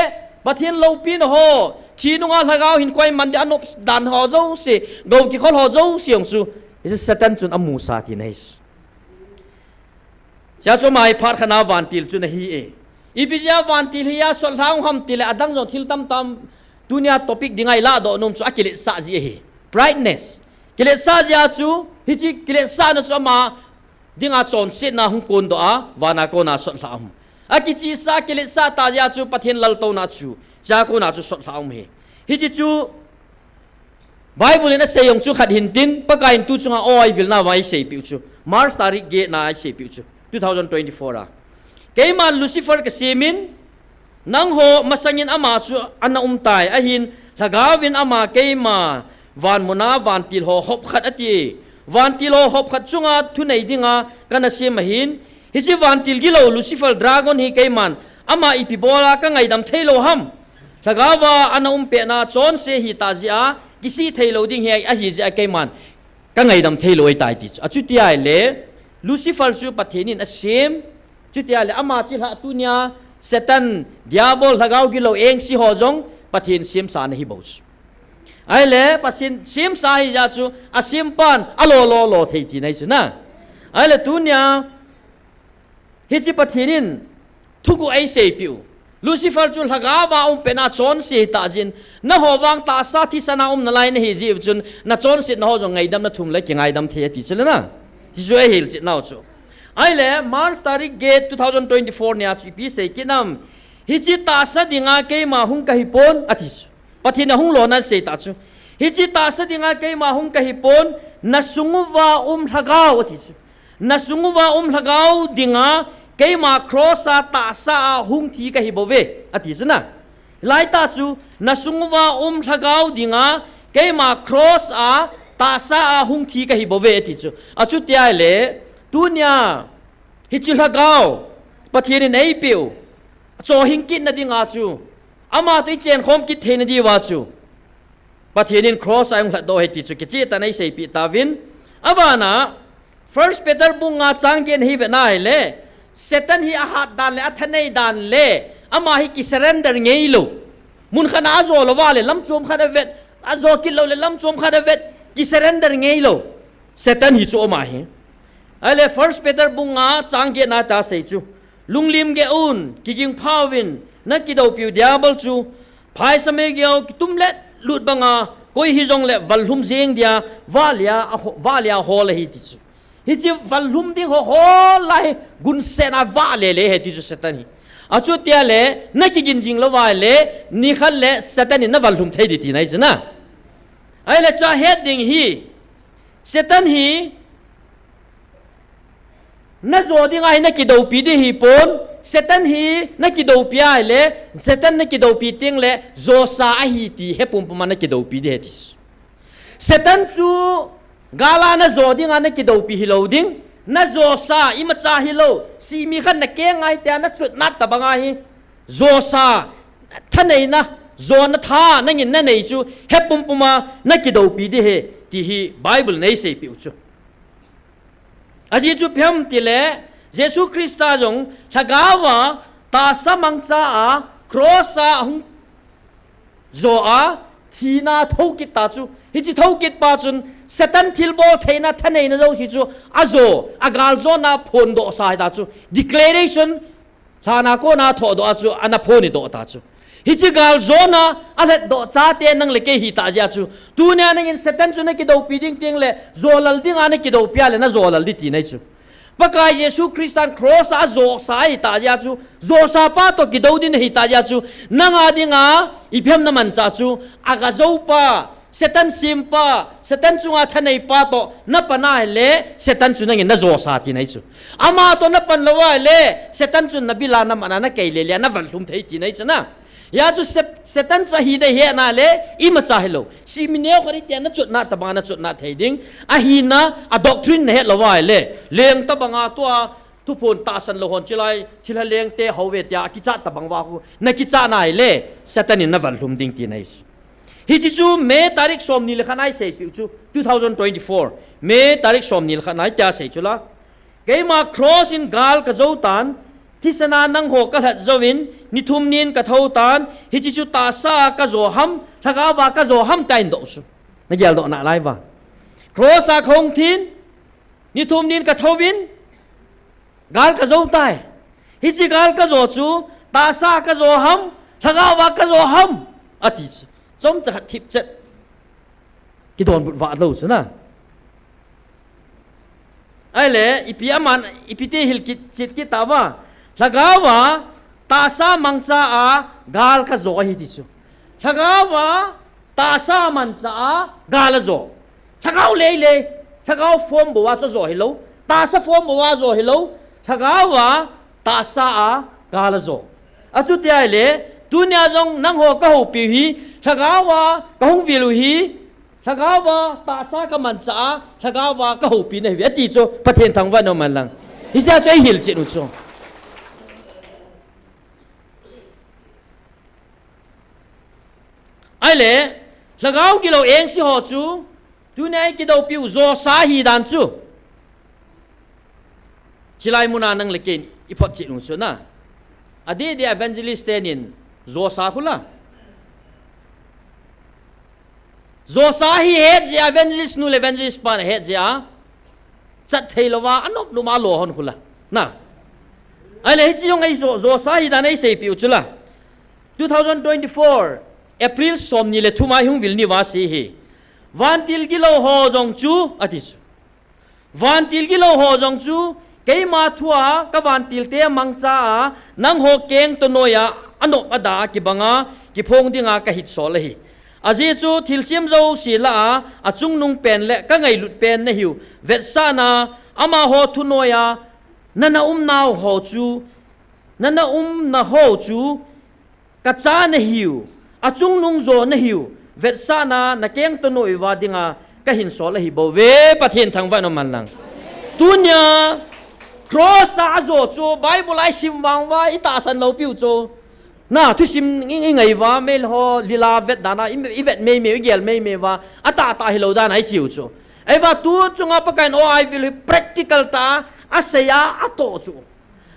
Pathen loupina ho, thi nunga lhagao hinkho iman dia anop dan ho jouse, gou kikhol ho jouse jong chu, hiche Satan chun amusa tina ahi. Hijeh chun ama hi phat khatna vantil chu ana hi e. Ipi jeh a vantil hi asotlhah u ham tile, adang jong thil tamtah tunia topic dinga i lahdoh nom chu akiletsah jeh ahi. Prideness. Kiletsah jeh a chu, hiche kiletsahna chu ama dinga chonsetna hung kondoh a, vana kona sotlhah a um. Akichihsah, akiletsah tah jeh a chu Pathen laltouna chu, chua kona chu sotlhah a um hi. Hiche chu Bible in asei jong chu khat hin tin, Pakaiyin tu chunga aw a ivilna uva eiseipeh u chu, March tarik get na eiseipeh u chu, two thousand twenty-four a. Keiman Lucifer kasemin, nangho masangin ama chu ana umtai, ahin lhagaovin ama keima vanmuna vantil ho hop khat ati. Vantil ho hop khat chunga thunei dinga kana sem ahin, hiche vantil gilou Lucifer dragon hi keiman ama ipi bola kangaidam theilou ham? Lhagaova ana umpehna chonse ahitah jeh a kisih theilou ding hi ahi jeh a keiman kangaidam theilou ahitai ti chu. Achuti ahile, Lucifer chu Pathen in asem. Chuti ahile ama chilhah tunia Satan, Diabol, lhagao gilou engse ho jong Pathen semsa ana hi bou chu. Ahile Pathen semsa ahijeh chu asempan alo lo lo thei tina ahi chu na. Ahile tunia hiche Pathen in thuguh eiseipeh u, Lucifer chu lhagaova umpehna chonse ahitah jeh in, nangho vang tahsa thisana um nalai nahi jeh u chun, nachonsetna ho jong ngaidamna thum le kingaidam thei ati chu le na. Hichu eihilchetnau chu. Ahile March tarik get two thousand twenty-four nia chu ipi sei kit nam? Hiche tahsa dinga keima hung kahipon ati chu. Pathen in ahung lona asei tah chu. Hiche tahsa dinga keima hung kahipon, nasung uva um lhagao ati chu. Nasung uva um lhagao dinga keima cross a tahsa a hung thi kahi bouve ati chu na. Laitah chu, nasung uva um lhagao dinga keima cross a tahsa a hung thi kahi bouve ati chu. Achuti ahile, tunia hiche lhagao Pathen in eipeh u, chohhing kitna dinga chu, ama toh ichenkhom kit theina diuva chu Pathen in cross a eihung lhatdoh ahi ti chu kicheh tah in eiseipeh tauvin. Abana, First Peter bung nga chang get hi vetna ahile, Satan hi ahat dan le athanei dan le, ama hi kisurrender ngeilou. Mun khat a ajo louva le lam chom khat avet, ajo kit lou le lam chom khat avet, kisurrender ngeilou. Satan hi chu ama hi. Ahile First Peter bung nga chang get na tia asei chu, lunglim geh un, kiging phauvin, nakidoupiu Diabol chu phaisa meigeo kitum letlut banga, koi hijongle vallhum jeng dia vahlea aho-, vahlea ahol ahi ti chu. Hiche vallhum ding ho hol a hi gunsetna vahle le ahi ti chu Satan hi. Achuti ahile nakigin jing louva ahile nikhat le Satan in navallhum thei ding tina ahi chu na. Ahile chua het ding hi, Satan hi najo dinga hi nakidoupi ding hipon, Satan hi na kidoupi a ahile, Satan na kidoupi teng le, josa ahi ti he pumpum a na kidoupi ding ahi ti. Satan chu gala na jo dinga na kidoupi hilou ding, na josa imacha hilou, simi khat na keng ngai tia na chutna tabang ahi, josa thaneina, jona tha nangin na nei chu, he pumpum a na kidoupi ding ahi, ti hi Bible in eiseipeh u chu. Ajeh chu ipi ham tile, Jesu Christa jong lhagao a tahsa mangcha a cross a hung jo a, thina thokit ta chu. Hiche thokit pa chun Satan thilbol theina thaneina jouse chu ajo, agaljona phondoh sa hita chu. Declaration, lhana kona thohdoh a chu, ana phon doh ta chu. Hiche galjona alhatdoh chate nang le kei hita jeh a chu, tunia nangin Satan chu na kidoupi ding teng le, jolal dinga na kidoupi a le na jolal ding tina ahi chu. Pakai Jesu Christan cross a ajosa ahita jeh a chu, josa pa toh kidou ding ahita jeh a chu, nanga dinga ipi ham na manchah chu, agajou pa, Satan sempa, Satan chunga thanei pa toh na pan a ahile, Satan chu nangin na josa tina ahi chu. Ama toh na pan lou a ahile, Satan chun na bil a na man a na kei le le a na vanlhum thei tina ahi chu na. Hia chu Sat-, Satan chu ahi dei hetna le, imacha hilou. Simi neo khat itia na chutna tabang a na chutna thei ding. Ahina, a doctrine na het lou a ahile, leng tabang a tua, thuphon tahsan lou hon chulai, thilha lengte hou ve tia, akichat tabang uva khu, na kichat na ahile, Satan in na vanlhum ding tina ahi. Hiche chu May tarik somni le khat a eiseipeh u chu, two thousand twenty-four, May tarik somni le khat a itia asei chu la. Keima cross in gal kajou tan, thisan a nangho kalhat jouvin, ni thum nin kathou tan, hiche chu tahsa a kajo ham, lhagao a kajo ham tia ahin doh chu. Na geldoh nalai uva. Cross a kahung thin, ni thum nin kathouvin, gal kajou tai. Hiche gal kajo chu, tahsa a kajo ham, lhagao a kajo ham, ati chu. Chomcha khat thipchet. Kidonbut vah lou chu na. Ahile, ipi aman, ipi ti hil kit, chet kit ta uva. Lhagao a, tahsa mangcha a, gal kajo ahi ti chu. Lhagao a, tahsa mangcha a, gal ajo. Lhagao lei lei, lhagao form bou a chu ajo hilou. Tahsa form bou a ajo hilou. Lhagao a, tahsa a, gal ajo. Achuti ahile, tunia jong nangho kahoupiu hi, lhagao a, kahung vil u hi, lhagao a, tahsa kamanchah a, lhagao a, kahoupi nahiuve, ati chu, Pathen thangvah in um hen lang. Hiche chu eihil chet u chu. Ahile, lhagao gilou engse ho chu, tunia ikidoupiu josa ahi dan chu. Chulai muna nang le kei in iphot chet u chu na. Adeh deh evangelist tenin josa khu la. Josa hi het jeh a evangelist nu le evangelist pan ahet jeh a. Chat thei louva, anop nop a lo hon khu la. Na. Ahile hiche jong eijo, josa ahi dan eiseipeh u chu la. Two thousand twenty-four, April somni le thum a ihung vil niuva asei hi. Vantil gilou ho jong chu, ati chu. Vantil gilou ho jong chu, keima thua kavantil te mangcha a, nangho keng toh noiya, anop ada a kibanga, kiphong dinga kahitsol ahi. Ajeh chu thilsem jouse lah a, achungnung pen le kangailut pen nahiu, vetsahna, amaho thunoiya, nana umnau ho chu, nana umna ho chu, kacha nahiu, achungnung jo nahiu, vetsahna, nakeng toh noiuva dinga, kahinsol ahi bouve, Pathen thangvah in um hen lang. Tunia, cross a ajo chu, Bible a isim vang uva, itahsan lou piu chu. Na, thusim i, ingai uva, mel ho, lila vet dan a, i, ivet meimei, igel meimei uva, atahtah hilou dan a isei u chu. Ahivang tu chunga Pakaiyin o aivil hi practical tah a, asei a, atoh chu.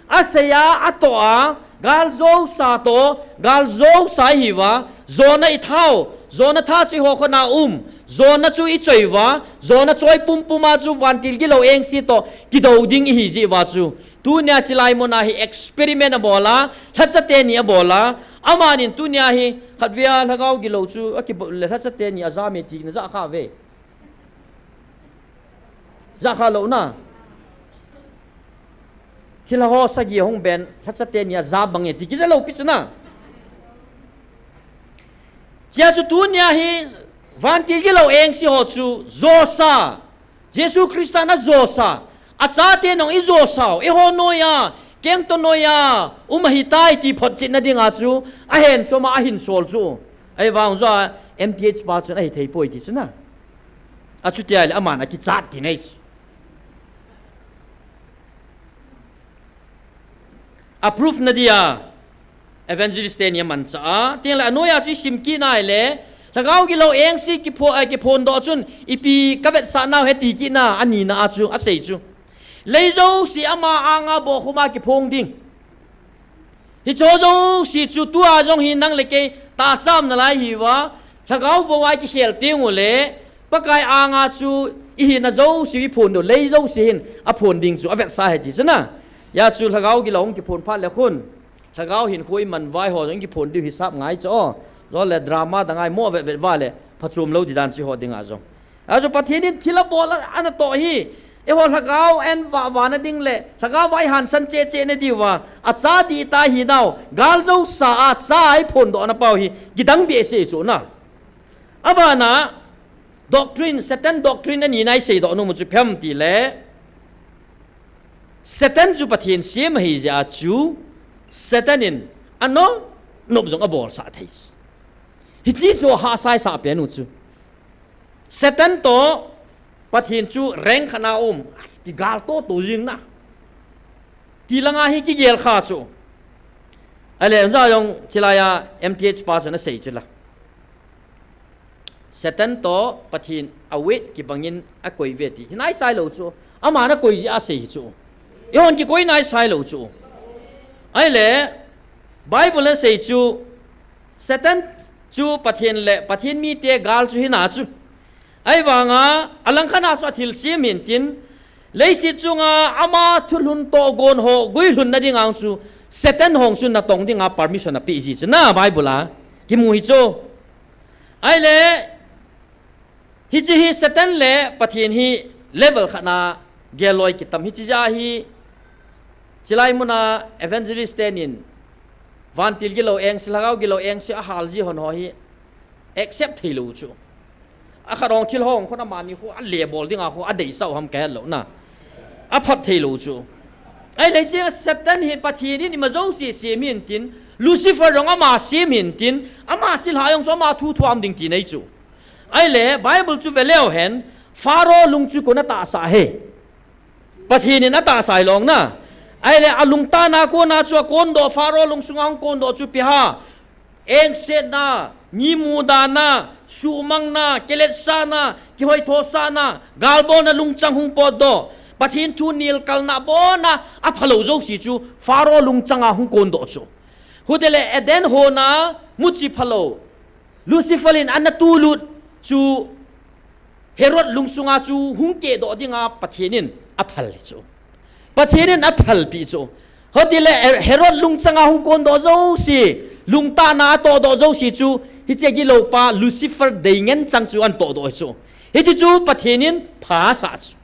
Asei a, atoh a, gal josa toh, gal josa ihiuva, jona ithau, jona tha chu ihokhona um, jona chu ichoiuva, jona choi pumpum a chu vantil gilou engse toh, kidou ding ihi jeh uva chu. Tunia chulai muna hi experiment abol a, lhacha teni abol a, amanin tunia hi, khatvei a lhagao gilou chu, akibol le lhacha teni ajam e tina ajah kha uve. Jah kha lou na. Thilha ho sagi ahung ben, lhacha teni ajam bang e ti kijah lou pi chu na. Hijeh chun tunia hi, vantil gilou engse ho chu, josa. Jesu Christan ajosa. Achate nong ijosau, eiho noiya, Keng toh noiya um ahitai ti photchetna dinga chu ahen chom a ahin sol chu. Ahivang chu a M T H pa chun ahithei poi ti chu na. Achuti ahile aman akichat ti nei chu. A proof na dia evangelist teni amanchah a, tin le anoiya chu isim kit nai le, Lhagao Gilou engse kiphon, eh, kiphondoh chun ipi kavetsah nau he ti kit na, anina a chu asei chu. Lei jouse ama anga bokhum a kiphong ding. Hiche jouse chu tua jong hi nang le kei tahsa um nalai hiuva, Lhagao vou a ikikhel teng ule, Pakai anga chu ihina jouse iphon diu, lei jouse hin aphon ding chu avetsah ahi ti chu na. Hijeh chun Lhagao Gilou hung kiphon phat le khun, Lhagao hinkho iman vai ho jong kiphon diu hisap ngai chu o. Jole drama dang a imo vetvet uva le phachom lou di dan chu eiho dinga jong. Achu Pathen in thil abol a, anatoh hi, eiho lhagao en vahvah na ding le, lhagao a ihansan chehcheh na diuva, acha dihtah hinau, gal jousa a cha a iphondoh na pau hi, kidang behseh chu na. Abana, doctrine, Satan doctrine anina iseidoh nom u chu ipi ham tile, Satan chu Pathen sem ahi jeh a chu, Satan in anop nop jong abolsah thei. Hiche chu ahahsa isah pen u chu. Satan toh Pathen chu rank khat na um, kigal toto jing na. Ti langa hi kigel kha chu. Ahile, hijeh jong chilai a M T H pa chun asei chu la. Satan toh Pathen a weight kibangin akoi uve ti. Hi naisai lou chu. Aman akoi jeh a asei chu. Eihon kikoi naisai lou chu. Ahile, Bible in asei chu, Satan chu Pathen le Pathen mite gal chu hina chu. Ahivanga, alangkhat a chu athilsem hintin, leiset chunga ama thulhun tohgon ho guilhun na dinga chu, Satan hung chu natong dinga permission apeh ji chu na Bible a kimu hi chu. Ahile, hiche hi Satan le Pathen hi level khat na gel loi kitam hiche jeh a hi, chilai muna evangelist tenin, vantil gilou engse, lhagao gilou engse ahal ji hon ho hi, accept thei lou chu. Akhat hung thil hung khun amani khu, ale bol dinga khu, adeisah u ham kahet lou na. Aphot thei lou chu. Ahile hiche Satan hi Pathen in ima jouse sem hintin, Lucifer jong ama sem hintin, ama chilhah jong chu ama thu thuam ding ti nei chu. Ahile, Bible chu ve leu hen, Pharaoh lung chu koiin atahsa e. Pathen in atahsa hilou na. Ahile, alungtah na kona chu akondoh, Pharaoh lungsunga hung kondoh chu ipi ham. Engsetna, mi mudana, suhmangna, kiletsahna, kihoithosahna, galbolna lungchang hung potdoh. Pathen thu nilkalna bolna, aphalou jouse chu, Pharaoh lungchanga hung kondoh chu. Hutile Eden hon a, muchi phalou. Lucifer in ana tulut chu Herod lungsunga chu hung kehdoh dinga Pathen in aphal hi chu. Pathen in aphalpi chu. Hutile Herod lungchanga hung kondoh jouse, lungtahna atohdoh jouse chu, hiche gilou pa Lucifer dei ngen chang chu ana tohdoh hi chu. Hiti chu Pathen in pha asah chu.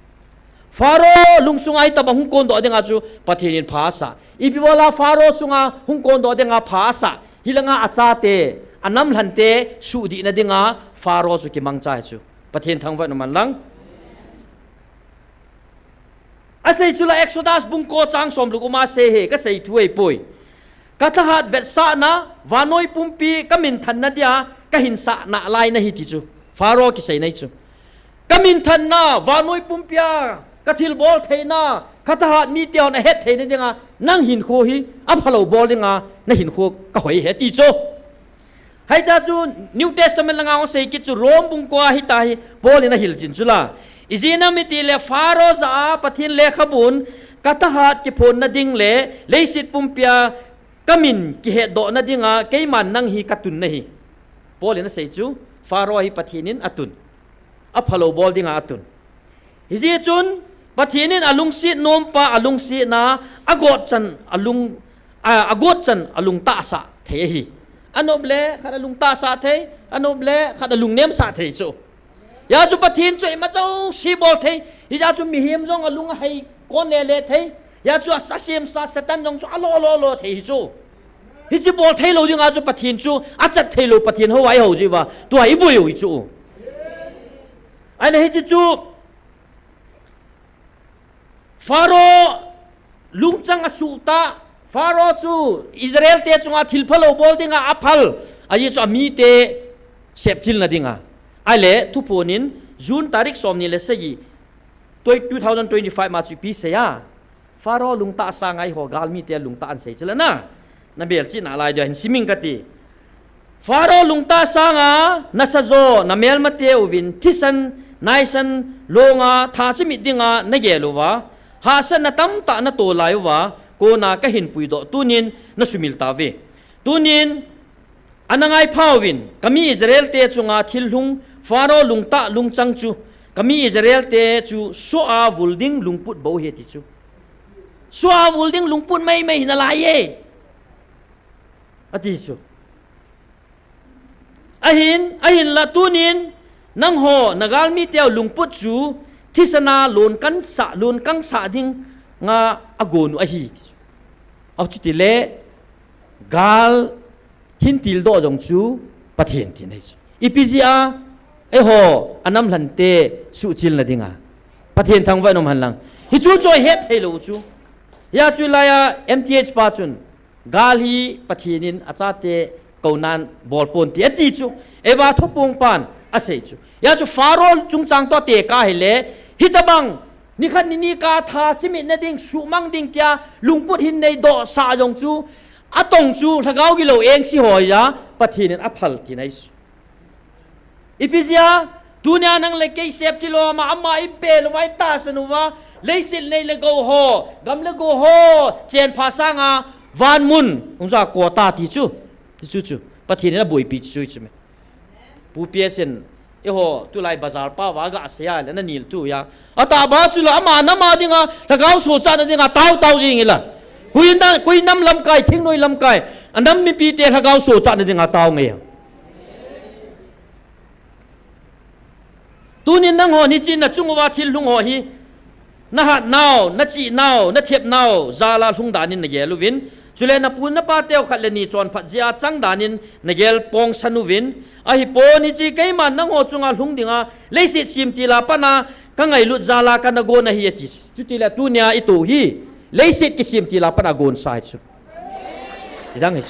Pharaoh lungsunga hitobang hung kondoh dinga chu Pathen in pha asah. Ipi bola Pharaoh sunga hung kondoh dinga pha asah. Hilanga achate, anamlhante, suhdihna dinga Pharaoh chu kimangcha hi chu. Pathen thangvah in umhen lang. Asei chu la Exodus bung ko chang som le gup a asei e, kasei thu ahipoi. Kathahat vetsahna, vannoi pumpi kaminthanna dia, kahinsah nalai nahi ti chu. Pharaoh kiseina hi chu. Kaminthanna, vannoi pumpia, kathilbol theina, kathahat mite hon ahet theina dinga, nang hinkho hi, aphalou bol dinga, nahinkho kahoi e ti chu. Hiche chu New Testament langa hung sei kit chu Rome bung ko a hitahi, Paul in ahil chin chu la. Ijeh inem itile Pharaoh jah a Pathen lekhabun, kathahat kiphonna ding le, leiset pumpia, kamin kihetdohna dinga, keiman nang hi katun nahi. Paul in asei chu, Pharaoh hi Pathen in atun. Aphalou bol dinga atun. Hijeh chun, Pathen in alungset nompa, alungsetna, agotchan, alung, a, agotchan, alungtahsah thei ahi. Anop le, khat alungtahsah thei, anop le, khat alungnemsah thei chu. Hijeh chu Pathen chu ima jouse bol thei, hijeh chu mihem jong alung ahei kon lele thei, hijeh chu asemsa Satan jong chu alo lo lo thei hi chu. Hiche bol theilou dinga chu Pathen chu, achat theilou Pathen houva ihou jiuva, tua iboi u hi chu. Ahile hiche chu, Pharaoh Lungchang asuh ta, Pharaoh chu Israel te chunga thil phalou bol dinga aphal, ajeh chu amite sepchilna dinga. Ahile, thuphon in June tarik somni le sagi, twen-, two thousand twenty-five ma chu ipi asei a. Pharaoh lungtah sanga eiho galmite lungtah ahin sei chule na. Na melchihna lai dia hin siming kati. Pharaoh lungtah sanga nasajo, namelmate uvin thisan, naisan, longa, tha chimit dinga nagel uva, hahsatna tamtah nato lai uva, kona kahin puidoh tunin nasumil tauve. Tunin, ana ngaipha uvin, kami Israel te chunga thil lhung, Pharaoh lungtah lungchang chu, kami Israel te chu soh a vul ding lungput bou ahi ti chu. Soh a vul ding lungput maimai hinalaiye. Ati chu. Ahin, ahinla tunin, nangho, nagalmiteu lungput chu, thisana lonkangsah, lonkangsah dinga agon u ahi. Achuti le, gal hin tildoh jong chu Pathen tina ahi chu. Ipi jeh a, eiho, anamlhante suhchilna dinga. Pathen thangvah in um hen lang. Hichu chu ahet thei lou chu. Hijeh chun laiya M T H pa chun, gal hi Pathen in achate kounan bol pon ti ati chu. Eva thupung pan asei chu. Hijeh chun Pharaoh chungchang toh tekah ahile, hitobang, nikhat nini kah tha chimitna ding, suhmang ding tia, lungput hin neidoh sah jong chu, atong chu, lhagao gilou engse ho ahi a, Pathen in aphal tina ahi chu. Ipi jeh a, tunia nang le kei sepchil lou a, ama, ama ibel uva, itahsan uva, leiset nei le gou ho, gam le go ho, chenpha sanga, van mun, hung ja koi ta ti chu, ti chu chu, Pathen in aboipi chu chu me. Pu P S in, eiho, tulai bazar pa uva gasei a le, nanil tu ya. Atahbeh chu la, ama, nama dinga, lhagao sochatna dinga, tao, tao jing ila. Koi na, koi nam lamkai, thingnoi lamkai, anam mipite lhagao sochatna dinga, tao nge. Tunin nangho hiche nachung uva thil lhung ho hi, nahat nau, nachih nau, nathep nau, jal a lhung danin nagel uvin. Chule napu napateu khat le ni chonphat jeh a chang danin nagel pongsan uvin. Ahipon hiche keiman nangho chunga lhung dinga, leiset semtil a pat a, kangailut jal a kana gon ahi ati. Chutile tunia ito hi, leiset kisemtil a pat a gonsa ahi chu. Idang hi.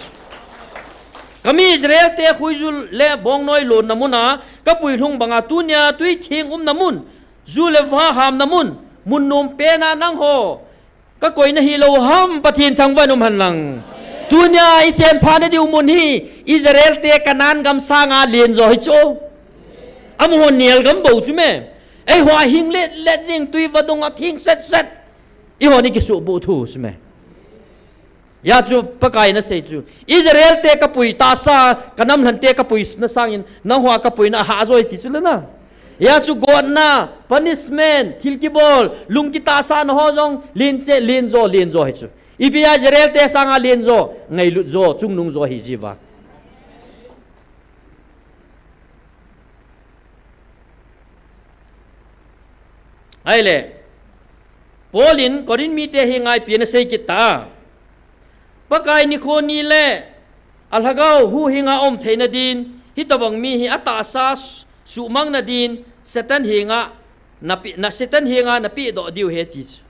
Kami Israel te khuijul le bongnoi lonna muna kapui lhung banga tunia tuitheng umna mun, ju le va hamna mun, mun nom pena nangho kakoi nahi lou ham, Pathen thangvah in um hen lang. Tunia ichenpha nadiu mun hi Israel te Canaan gam sanga lenjo hi chu. Amaho nel gam bou chu me. Eiho hing let let jing tui vadung a theng set set. Eiho ni kisuhbuh thu chu me. Hijeh chun Pakai in asei chu, Israel te kapui tahsa, kanamlhante kapuina sangin, nangho a kapuina ahah joi ti chu le na. Hijeh chun gotna, punishment, thil kibol, lung kitahsahna ho jong, len cheh, lenjo, lenjo ahi chu. Ipi a Israel te sanga lenjo, ngailut jo, chungnung jo ahi jiuva. Ahile, Paul in Corinth mite henga ipi ana sei kit ta. Pakai nikho ni le alhagao huhhinga um theina din, hitobang mi hi atahsa suhmangna din, Satan henga napeh, na Satan henga napehdoh diu ahi ti chu.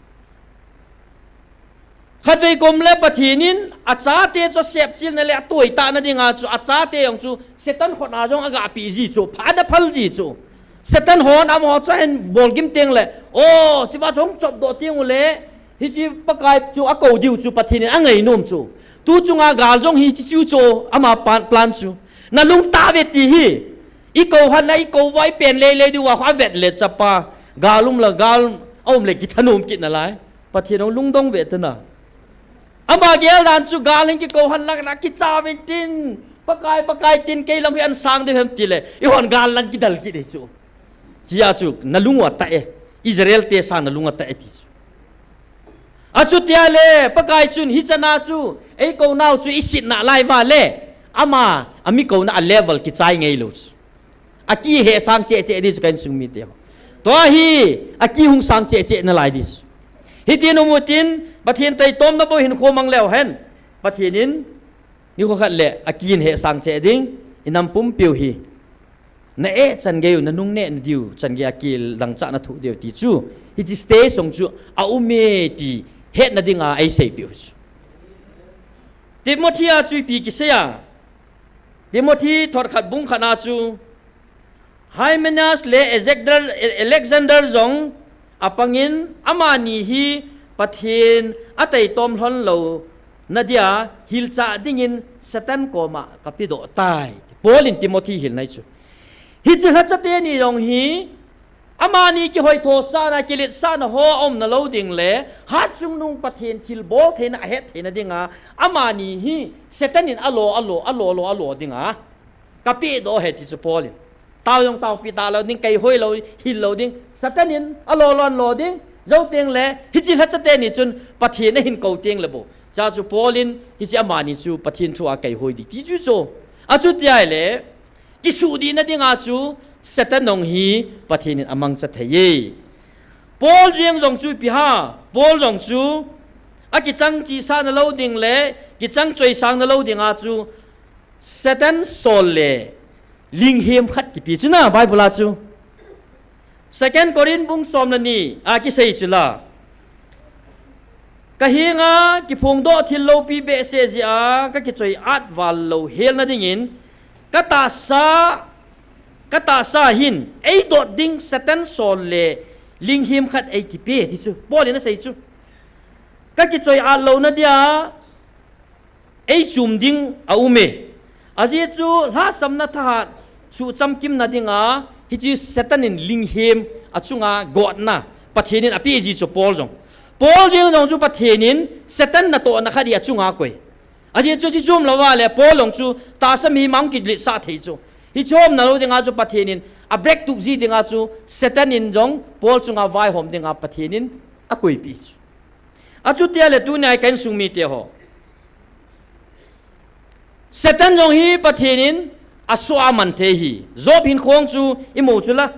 Khatvei kom le Pathen in achate chu asepchilna le atoitahna dinga chu achate jong chu Satan khut a jong agapeh ji chu, phat aphal ji chu. Satan hon amaho chu ahin bolgim teng le, o, chuva chu hung chopdoh teng ule, hiche Pakai chu akou diu chu Pathen in angainom chu. Tu chunga gal jong hiche chu chu ama pan, plan chu. Nalung tah uve ti hi. Ikou hon la, ikou uva, ipen lele diuva, avet le chapa. Gal um la, gal aum le kithanom kit nalai. Pathen hung lungdong uve tana. Ama gel dan chu gal hin kikou hon la, la kicha uvin tin. Pakai, Pakai tin kei lam hi ansang diu hem tile. Eihon gal lang kidal kit e chu. Chia chu, nalung u atah e. Israel te sang nalung atah e ti chu. Achutia le, Pakai chun hichan a chu, eikou nau chu isetna lai uva le, ama, ami kouna a level kichai ngeilou chu. Akihehsang cheh cheh di chu ka insung mite ho. Tua hi, akihung sang cheh cheh nalai di chu. Hitin um utin, Pathen taitomna bou hin khomang leu hen. Pathen in, nikho khat le, akihin hehsang cheh ding, inam pumpiu hi. Na eh chan geiyu, na nungneh nadiu, chan geiya kidang chah na thoh diu ti chu. Hiche stage sung chu, aum e ti, hetna dinga eiseipeh u chu. Timothy a chu ipi kisei a, Timothy thot khat bung khat a chu, Hymenaeus le Alexander, Alexander jong apangin, amani hi Pathen ataitom lhon louna dia hilchah dingin Satan koma kapedoh tai. Paul in Timothy hilna chu. Hiche lhacha teni jong hi, amani kihoithosahna, kiletsahna ho aumna lou ding le, hatchungnung Pathen thilbol theina ahet theina dinga, amani hi Satan in alo, alo, alo, alo, alo dinga kapedoh ahi ti chu Paul in. Tao jong taopi talou ding, keihoi lou, hil lou ding. Satan in alo lon lo ding. Jou teng le, hiche lhacha teni chun Pathen ahin kou teng le bou. Chuche chu Paul in, hiche amani chu Pathen thua keihoi ding ti chu chu. Achuti ahile, kisuhdihna dinga chu Satan jong hi Pathen in amangcha thei e. Paul jeng jong chu ipi ham, Paul jong chu akichang chihsahna lou ding le, kichang choisangna lou dinga chu Satan sol le linghem khat kipe chu na, Bible a chu. Second Corinth bung som le ni a kisei chu la. Kahenga kiphongdoh thil loupi behseh jeh a kakichoi-at val louhelna dingin, katahsa, katahsa hin eidot ding Satan sol le linghem khat eikipe ti chu Paul in asei chu. Kakichoi-at louna dia eichum ding aume. Ajeh chu lhasamna thahat suhchamkimna dinga, hiche Satan in linghem achunga gotna Pathen in apeh ji chu Paul jong. Paul jeng jong chu Pathen in Satan natohna khat hi achunga akoi. Ajeh chu hiche chom louva le Paul jong chu tahsa mihem a kiletsah thei chu. Hiche umna lou dinga chu Pathen in abreak tup ji dinga chu Satan in jong Paul chunga vaihom dinga Pathen in akoipeh chu. Achuti ahile tunia hi ka insung mite ho, Satan jong hi Pathen in asoh a aman thei ahi. Job hinkho chu imu chu la.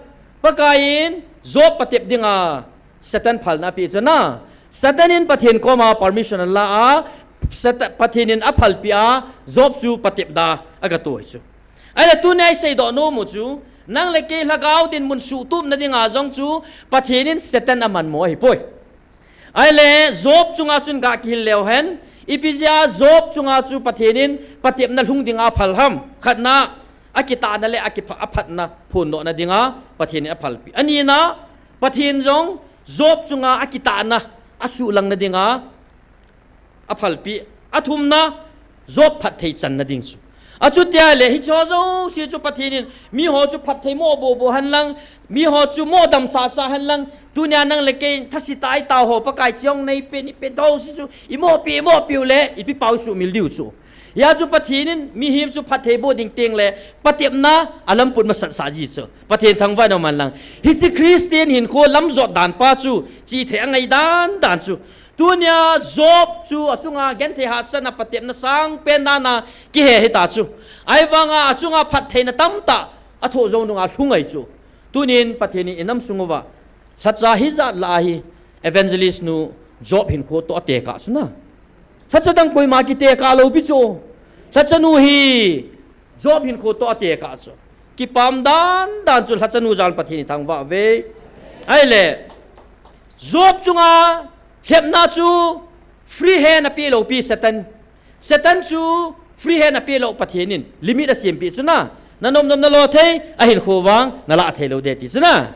Pakai in Job patep dinga Satan phalna apeh chu na. Satan in Pathen koma permission ala a, Satan, Pathen in aphalpeh a, Job chu patep da agatoh ahi chu. Ahile tunia iseidoh nom u chu, nang le kei lhagao dinmun suhtupna dinga jong chu Pathen in Satan aman mo ahipoi. Ahile Job chunga chun ga kihil leu hen, ipi jeh a Job chunga chu Pathen in patepna lhung dinga aphal ham? Khatna, akitahna le akipha-, aphatna phondohna dinga Pathen in aphalpeh. Anina, Pathen jong Job chunga akitahna asuhlangna dinga aphalpeh. Athumna, Job phatthei channa ding chu. Achuti ahile, hiche ho jouse chu Pathen in, miho chu phatthei mo bohboh henlang, miho chu mo damsahsah henlang, tunia nang le kei thase tai tao ho, Pakai chong neipen, ipen tao si chu, imopi, imopiu le, ipi pao suhmil diu chu. Hijeh chun Pathen in mihem chu phatthei boh ding teng le, patepna alamput masatsah ji chu. Pathen thangvahna um henlang. Hiche Christian hinkho lamjot dan pa chu, chithei angai dandan chu. Tunia Job chu achunga genthei hahsatna patepna sangpen dana kihe hita chu. Ahivanga achunga phattheina tamtah athoh jou nunga lhung ahi chu. Tunin Pathen in inam sung uva lhacha hijat lah a hi evangelist nu Job hinkho toh atekah chu na. Lhacha dang koima kitekah lou pi chu. Lhacha nu hi Job hinkho toh atekah chu. Kipah dandan chu lhacha nu jal Pathen in thangvah uve. Ahile, Job chunga lhepna chu free hand apeh lou pi Satan. Satan chu free hand apeh lou Pathen in limit asempeh chu na. Nanom nom nalo thei, ahinkho vang nalah thei lou ding ti chu na.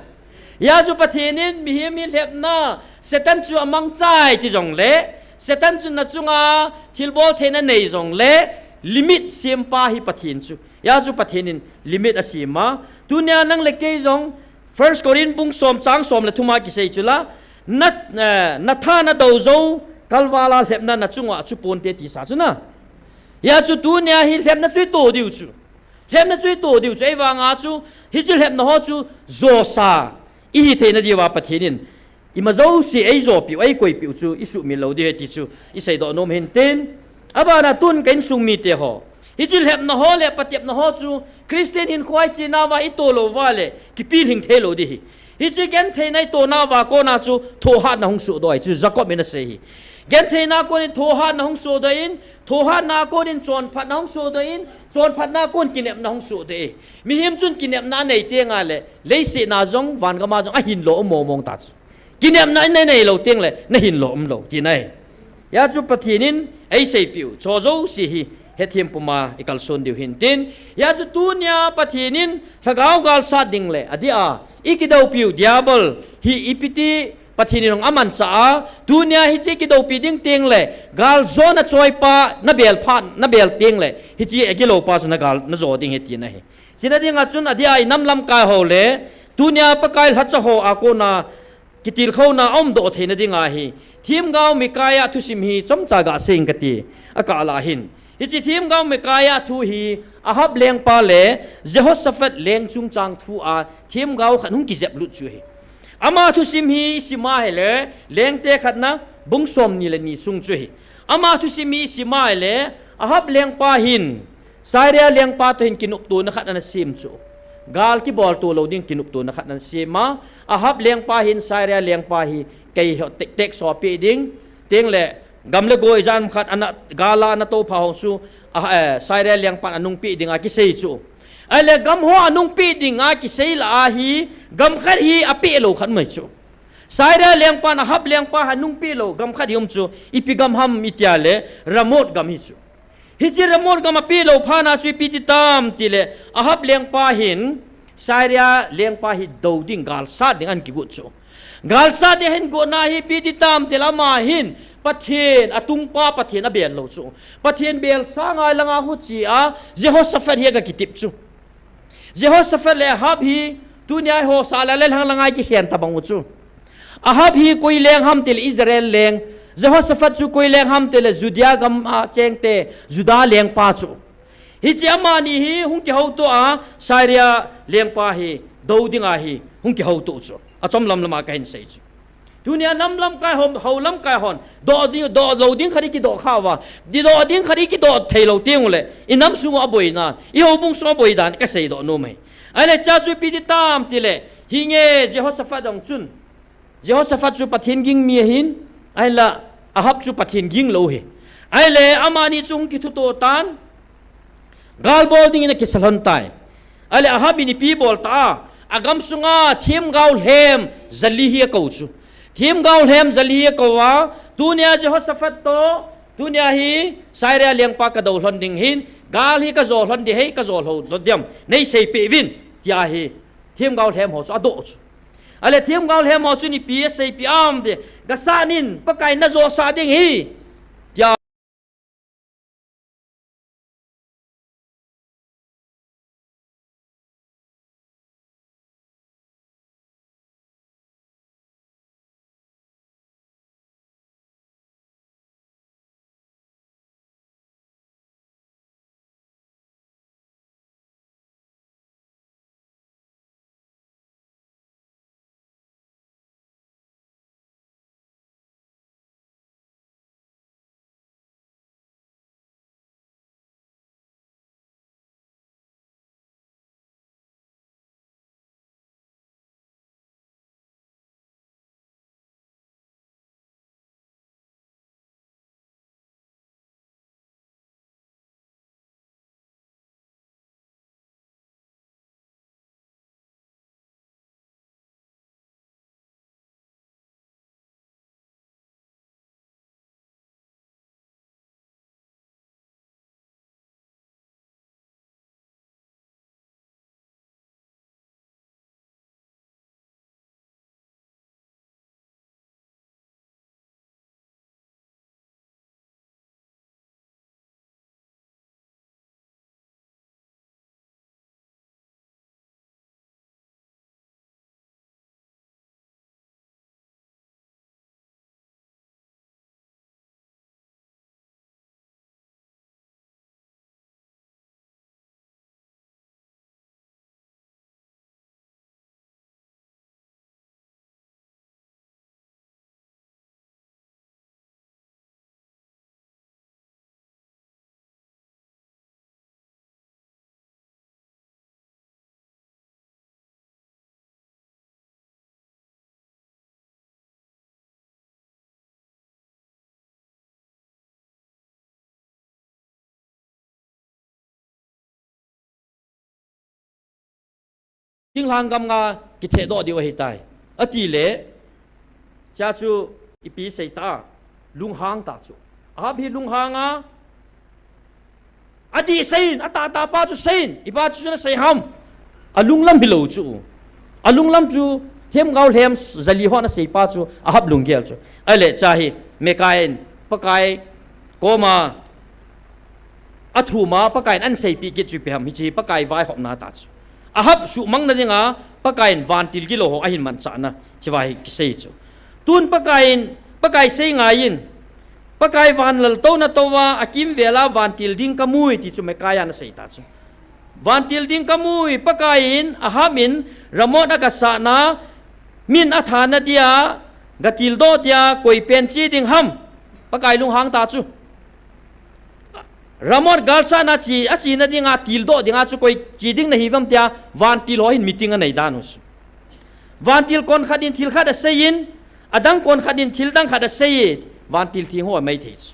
Hijeh chun Pathen in mihem hi lhepna, Satan chu amangchai ti jongle, Satan chu nachunga thilbol theina nei jongle, limit sempa hi Pathen chu. Hijeh chun Pathen in limit asem a. Tunia nang le kei jong, First Corinth bung som chang som le thum a kisei chu la, na, eh, natha nadou jou kalval a lhepna nachunga achu ponte tisa chu na. Hijeh chun tunia hi lhepna chu ito diu chu. Lhepna chu ito diu chu, ahivanga chu, hiche lhepna ho chu, josa ihi theina diuva Pathen in ima jouse eijopiu, eikoipiu chu, isuhmil lou diu ahi ti chu, iseidoh nom hin tin. Abana tun ka insung mite ho, hiche lhepna ho le patepna ho chu, Christian hinkho a ichenauva ito louva le, kipilhing thei lou ding ahi. Hiche gentheina itonauva kona chu, thohhatna hung sohdoh ahi chu, Jacob in asei ahi. Gentheina konin thohhatna hung sohdoh in, thohhatna konin chonphatna hung sohdoh in, chonphatna kon kinepna hung sohdoh e. Mihem chun kinepna anei tengle, leiset a jong, vangam a jong, ahinlo um mongmong ta chu. Kinepna in na nei lou teng le, na hin lou um lou, ti nai. Hia chu Pathen in ei seipeh u, chu jouse hi, hethem puma i kalson diu hin tin. Hia chu tunia Pathen in, lhagao gal sat ding le, adeh a, i kidoupi u Diabol, hi ipi ti Pathen in hung amanchah a, tunia hiche kidoupi ding teng le, gal jona choipa, na bel phat, na bel teng le, hiche a gilou pa chu na gal, na jo ding hi ti na hi. Chuna dinga chun adeh a i nam lamkai ho le, tunia Pakai lhacha ho a kona kitilkhouna aumdoh theina dinga hi, themgao Micaiah thusim hi chomcha gasei inge kati, akah lah hin. Hiche themgao Micaiah thu hi Ahab lengpa le Jehoshaphat leng chungchang thu a themgao khat hung kijep lut chu hi. Ama thusim hi i sim a hile, Lengte khatna bung somni le ni sung chu hi. Ama thusim hi i sim a hile, Ahab lengpa hin, Syria lengpa toh hin kinoptona khat ana sem chu. Gal kibolto lou ding kinoptona khat ana sem a. Ahab lengpa hin Syria lengpa hi kei ho tektek so pe ding. Teng le gam le goi jan khat ana gal a ana toupha ho chu, ah, eh, Syria lengpan anung pe ding a kisei chu. Ahile gam ho anung pe ding a kisei lah a hi gam khat hi ape lou khat mai chu. Syria lengpan Ahab lengpa hi anung pe lou gam khat hi um chu. Ipi gam ham i tia le Ramoth gam hi chu. Hiche Ramoth gam ape lou phat na chu ipi ti tam ti le, Ahab lengpa hin, Syria lengpa hi dou ding, gal sat ding ahin kigot chu. Gal sat ding ahin gotna hi ipi ti tam ti le ama hin, Pathen, atungpa Pathen abel lou chu. Pathen bel sanga langa huche a, Jehoshaphat hi aga kitep chu. Jehoshaphat le Ahab hi, tunia ho sala le lhang langa kikhen tabang u chu. Ahab hi koi leng ham ti le Israel leng. Jehoshaphat chu koi leng ham ti le Judea gam a chengte, Judah lengpa chu. Hiche amani hi hung kihouto a, Syria lengpa hi dou ding a hi hung kihouto chu. Achom lam lama kahin sei chu. Tunia nam lamkai hon, hou lamkai hon, doh ding, doh lou ding khat i kidoh kha uva, di doh ding khat i kidoh thei lou teng ule, i nam sung a boina, i houbung sung a boi dan kasei doh nom e. Ahile cha chu ipi ti tam ti le, hinge Jehoshaphat jong chun. Jehoshaphat chu Pathen ging mi ahin, ahinla Ahab chu Pathen ging lou hi. Ahile amani chu hung kithuto tan, gal bol dingin akisa lhon tai. Ahile Ahab in ipi bol ta a, agam sunga themgao lhem jali hi akou chu. Themgao lhem jali hi akou a, tunia Jehoshaphat toh, tunia hi Syria lengpa kadou lhon ding hin, gal hi kajo lhon ding, hei kajo lhon ding ham, nei seipeh uvin, tia hi themgao lhem ho chu adoh chu. Ahile themgao lhem ho chun ipi aseipeh am ti, gasat in, Pakai in najosah ding hi, tia. Thinglhang gam nga kithehdoh diu ahitai, ati le, Cha chu ipi sei ta, lunghang ta chu. Ahab hi lunghang a, adih seiyin, atahta pa chu seiyin, ipi chu na sei ham. Alunglam hilou chu. Alunglam chu themgao lhem jali ho na sei pa chu Ahab lunggel chu. Ahile cha hi Micaiah in Pakai koma athum a Pakaiyin ahin seipeh kit chu ipi ham, hiche Pakai vaihopna ta chu. Ahab suhmang na dinga Pakaiyin vantil gilou ho ahin manchahna, hiche vai hi kisei chu. Tun Pakaiyin, Pakai sei ngaiyin, Pakai van laltouna touva, akimvel a vantil ding kamui ti chu Micaiah in asei ta chu. Vantil ding kamui, Pakaiyin, Ahab in, Ramoth a gasahna, min athana dia, gatildoh dia, koi pen che ding ham. Pakai lunghang ta chu. Ramoth galsahna che, achena dinga tildoh dinga chu koi che ding nahi vem tia, vantil ho hin meeting anei dan u chu. Vantil konkhat in thil khat aseiyin, adang konkhat in thil dang khat aseiye, vantil theng ho amai thei chu.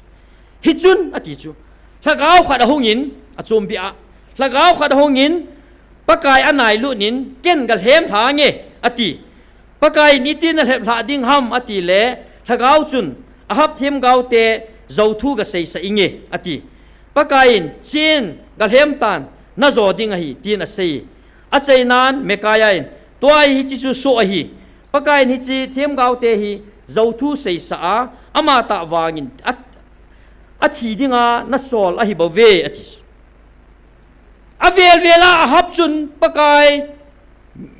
Hichun, ati chu. Lhagao khat ahungin, achombi a. Lhagao khat ahungin, Pakai anailut in, ken galhem lhange, ati. Pakaiyin iti nalhep lha ding ham, ati le, Lhagao chun, Ahab themgao te, jou thu gaseisah inge, ati. Pakaiyin, chen, galhem tan, najo ding ahi, tin asei. Achainan, Micaiah in, tua hi hiche chu soh ahi. Pakaiyin hiche themgao te hi, jou thu seisah a, ama tah vangin, a, athi dinga nasol ahi bouve, ati. Avel vel a Ahab chun Pakai,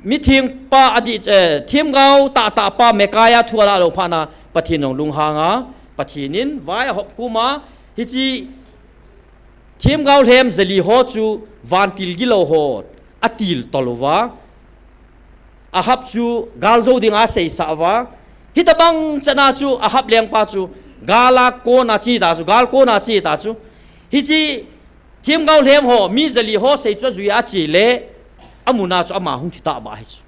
mitheng pa adih, eh, themgao tahtah pa Micaiah thu alah lou phat na, Pathen jong lunghang a, Pathen in vai ahop khum a, hiche themgao lhem jali ho chu vantil gilou ho atiltol uva, Ahab chu gal jou dinga aseisah uva, hitobang chan a chu Ahab lengpa chu gal a kona che ta chu, gal kona che ta chu. Hiche themgao lhem ho, mi jali ho sei chu ajui a ache le, amun a chu ama hung thi tah ba hi chu.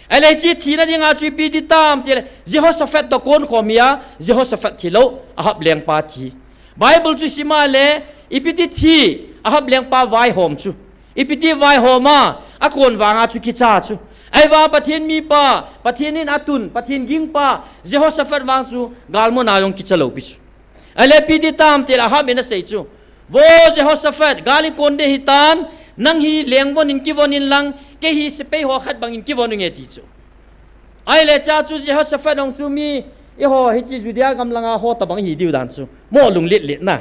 Ahile hiche thina dinga chu ipi ti tam tile, Jehoshaphat toh kon khom hi a, Jehoshaphat thi lou, Ahab lengpa thi. Bible chu sim a le, ipi ti thi, Ahab lengpa vaihom chu. Ipi ti vaihom a, akon vang a chu kicha chu. Ahivang Pathen mipa, Pathen in atun, Pathen gingpa, Jehoshaphat vang chu, galmun a jong kicha lou pi chu. Ahile ipi ti tam tile Ahab in asei chu. Vo Jehoshaphat, gal ikon ding hitan, nang hi lengvon in kivon in lang, kei hi sepai ho khat bangin kivon inge ti chu. Ahile cha chu Jehoshaphat jong chu mi, eiho hiche Judea gam langa ho tobang hi diu dan chu. Mo lunglet let na.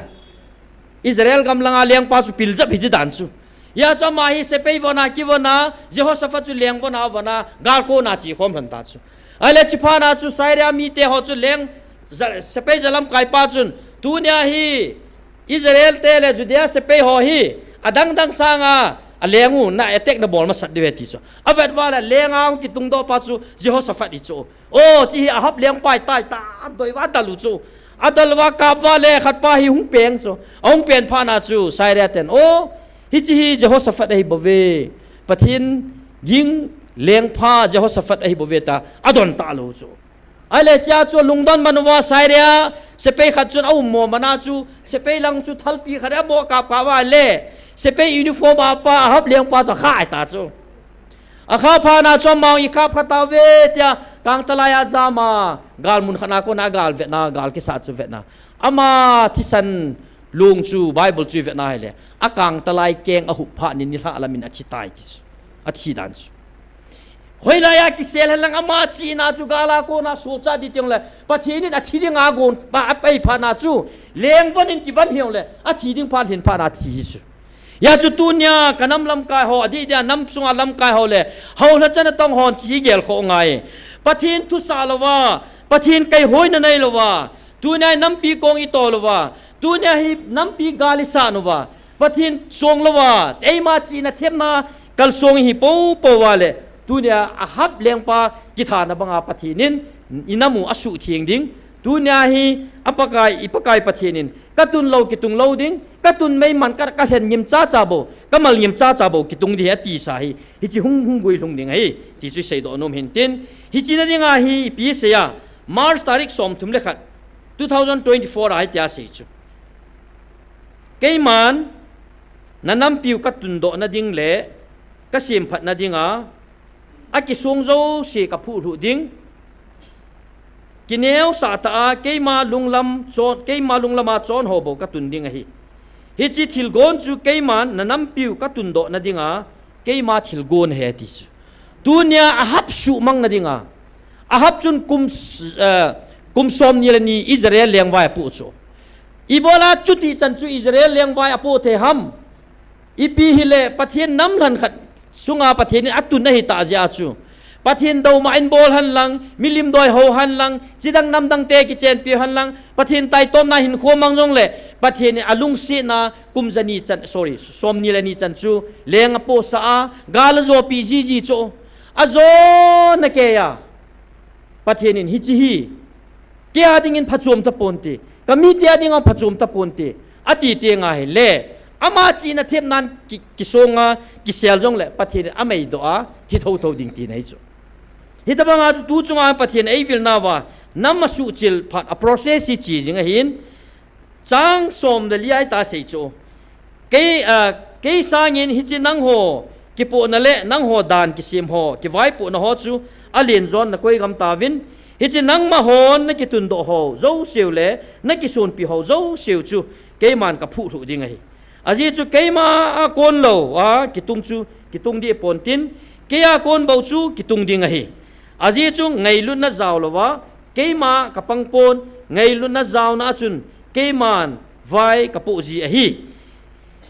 Israel gam langa lengpa chu piljep hi di dan chu. Hia chu ama hi sepai von a kivon a, Jehoshaphat chu lengvon a von a, gal kona che khom lhon ta chu. Ahile chuphat na chu Syria mite ho chu leng, ja, sepai jalamkai pa chun, tunia hi Israel te le Judea sepai ho hi, adang dang sanga, aleng u, na attack nabol masat diu ve ti chu. Avet uva le, leng a hung kitungdoh pa chu, Jehoshaphat hi chu. O, hiche hi Ahab lengpa hi tai ta, adoi uva adal u chu. Adal uva kap uva le, khat pa hi hung peng chu. Ahung pen phat na chu, Syria ten. O, hiche hi Jehoshaphat ahi bouve. Pathen ging lengpa Jehoshaphat ahi bouve ta, adon talou chu. Ahile cha chu lungdon man uva Syria, sepai khat chun aum mo man a chu, sepai lang chu thalpi khat aboh kap kap uva le, sepai uniform a pa, Ahab lengpa chu akhai ta chu. Akha phat na chu ama ikap kha tauve tia, kangtalai a jam a, galmun khat na kona gal vetna, gal kisat chu vetna. Ama thisan long chu Bible chu vetna hile, akangtalai keng ahup phat in nilhah lamin athi tai ti chu. Athi dan chu. Hoilai a kisel hen lang ama chihna chu gal a kona sohcha di teng le, Pathen in athi dinga gon pa apai phat na chu, lengvon in kivon hi jongle, athi ding phat lhin phat na thi hi chu. Hia chu tunia ka nam lamkai ho, adih dia nam sunga lamkai ho le, hoilai chan a tong hon chi gel kho ngai. Pathen thusah louva, Pathen kaihoina nei louva, tunia hi nampi kong ito louva, tunia hi nampi gal isah uva, Pathen song louva, eima chihna themna kalsong ihi poupou uva le, tunia Ahab lengpa kithana banga Pathen in inam u asuhtheng ding, tunia hi aPakai, iPakai Pathen in, katun lou kitung lou ding, katun meiman ka, kalhen ngim chacha bou, kamal ngim chacha bou kitung ding ahi atisa hi, hiche hung, hung guilhung ding ahi, ti chu iseidoh nom hintin, hiche na dinga hi ipi sei a, March tarik somthum le khat, two thousand twenty-four a hitia asei chu. Keiman, na nampiu katundoh na ding le, kasemphat na dinga, akisong jouse kaphuhlhuh ding, kineosah tah a keima lunglam chon, keima lunglam a chon ho bou katun ding ahi. Hiche thilgon chu keiman nanampiu katundoh nading a, keima thilgon ahi ati chu. Tunia Ahab suhmang nading a, Ahab chun kum, eh, kum somni le ni Israel lengvai apoh chu. Ibola chuti chan chu Israel lengvai apoh thei ham? Ipi hile Pathen nam lhan khat sunga Pathen in atun ahitah jeh a chu, Pathen douma in bol hen lang, milim doi ho hen lang, chidang namdang te kichenpi hen lang, Pathen taitomna hinkho mang jongle, Pathen in alungsetna kum jani chan, sorry, somni le ni chan chu leng apohsah a, gal ajopi jiji chu. Ajona keiya Pathen in hiche hi kei a dingin phachom taponte, kamite a dinga phachom taponte, ati teng ahile, ama chihna themnan ki, kisonga kisel jongle Pathen in ameidoh a thi thotho ding tina ahi chu. Hitobanga chu tu chunga Pathen eivilnauva, nam asuhchil phat a process hi che jing ahin, chang som le li a ita sei chu. Kei, ah, kei sangin hiche nangho kipohna le nangho dan kisem ho, kivaipohna ho chu alen jon nakoi gam tauvin, hiche nangma hon nakitundoh ho jouseu le nakisonpi ho jouseu chu keiman kaphuh lhuh ding ahi. Ajeh chu keima a kon lou a kitung chu kitung dih pontin, kei a kon bou chu kitung ding ahi. Ajeh chu ngailutna jao louva, keima kapang pon, ngailutna jaona a chun keiman vai kapoh ji ahi.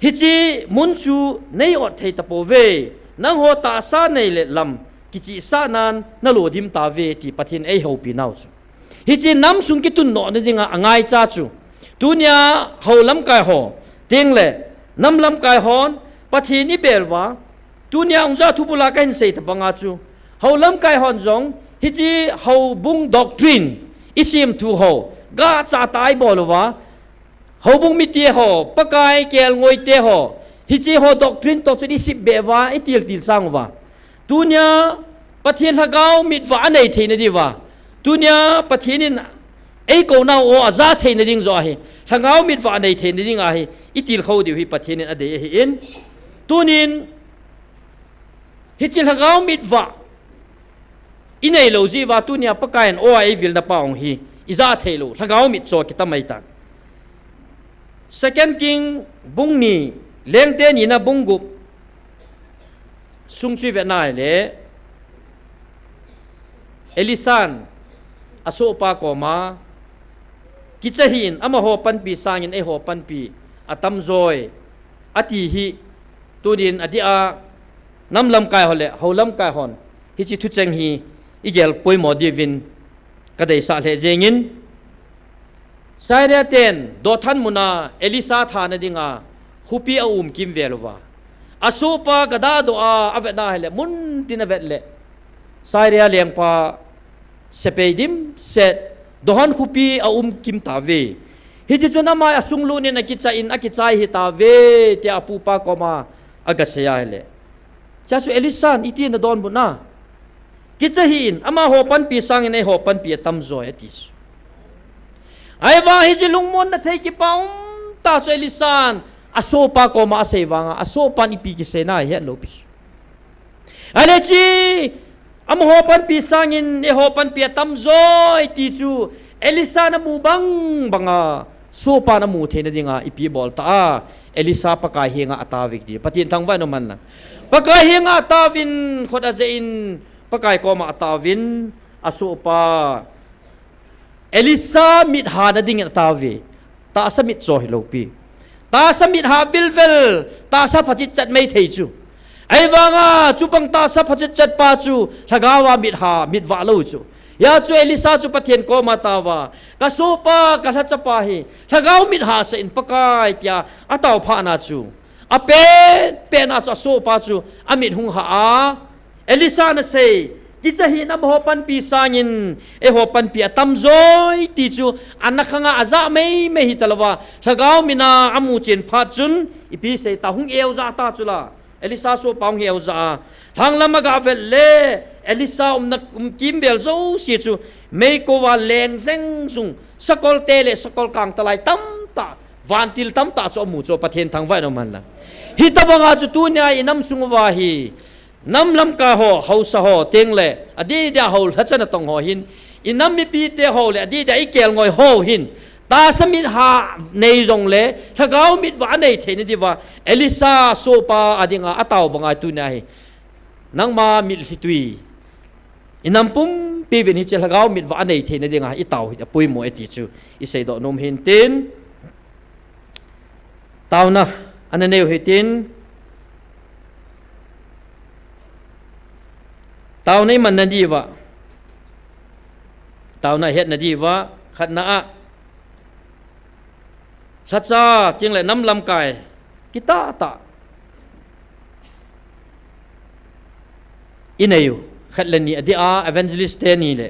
Hiche mun chu nei ot thei tapouve, nangho tahsa nei le lam kichihsahnan nalo dim tauve ti Pathen in eihoupi nau chu. Hiche nam sung kitundoh nadinga angaicha chu, tunia hou lamkai ho, tengle nam lamkai hon Pathen ibel uva, tunia ungja thubula kahin sei tabanga chu, hou lamkai hon jong hiche houbung doctrine, isemthu ho, gachata ibol uva, houbung mite ho, Pakai kelngoite ho, hiche ho doctrine toh chun isip beh uva, itil til sang uva, tunia Pathen lhagao mitvah anei theina diuva, tunia Pathen in eikou nau o aja theina ding joh ahi, lhagao mitvah anei theina ding ahi, itilkhou diu hi Pathen in adei ahin. Tunin hiche lhagao mitvah inei lou jeh uva tunia Pakaiyin o a eivilna pa ong hi ija theilou, lhagao mit cho kitamai tan. Second King bung ni, Lengte nina bung gup sung chu ivet nahile, Elisan asohpa koma, kicha hih in, amaho panpi sangin eiho panpi atamjoi, ati hi, tunin adeh a, nam lamkai ho le hou lamkai hon hiche thucheng hi igel poimo diuvin kadeisah lheh jengin, Syria ten Dothan muna Elisa thana dinga khopi aum kimvel uva, asohpa gadadoh a avet nahile, muntin avet le, Syria lengpa sepai dimset Dothan khopi aum kim tauve. Hitichun ama asunglut in akicha in akichai hitauve, tia apupa koma agasei ahile, chua chu Elisan, iti nadonbut na? Kicha hih in, amaho panpi sangin eiho panpi atamjoi, ati chu. Ahivang hiche lungmonna thei kipa umtah chu Elisan asohpa koma asei vanga, asohpan ipi kisei na ahetlou pi chu. Ahile hiche, amaho panpi sangin eiho panpi atamjoi ti chu Elisan amu bang banga sohpan amu theina dinga ipi bol ta a, Elisa Pakai henga ataovin ti, Pathen thangvah in umhen lang. Pakai henga ataovin, khut ajeh in, Pakai koma ataovin, asohpa Elisa mit hana dingin ataove. Tahsa mit cho hilou pi. Tahsa mit ha vilvel, tahsa phachitchat mei thei chu. Ahivanga chubang tahsa phachitchat pa chu lhagao a mit ha, mitvah lou chu. Hijeh chun Elisa chu Pathen koma ataova, kasohpa, kalhachapa hi lhagao mit hasah in Pakai, tia ataophatna chu, apenpen a chu asohpa chu amit hung ha a, Elisan asei, kicha hih in, amaho panpi sangin eiho panpi atamjoi ti chu ana khanga ajah meimei hitalouva, lhagao mina amu chen phat chun ipi sei ta, hung eojah ta chula. Elisa sohpa hung eojah a, lhanglam agavet le, Elisa umna, um kimvel jouse chu meikouva leng jeng jung, sakolte le sakol kangtalai tamtah, vantil tamtah chu amu chu, Pathen thangvah in umhen lang. Hitobanga chu tunia inam sung uva hi, nam lamkai ho, haosa ho, tengle adeh deh a hou lhacha natong ho hin, I nam mipite ho le, adeh dia i kelngoi ho hin, tahsa mit ha nei jongle, lhagao mit vah anei theina diuva, Elisha sohpa adinga atao banga tunia hi. Nangma mitlhi tui. I nam pumpi uvin hiche lhagao mit vah anei theina dinga i tao hi apoimo e ti chu i seidoh nom hin tin. Taona, ana neiu hitin. Taona i manna diuva. Taona i hetna diuva. Khatna a. Lhacha, chule nam lamkai. Kitah tah. I neiu, khat le ni adeh a evangelist teni le.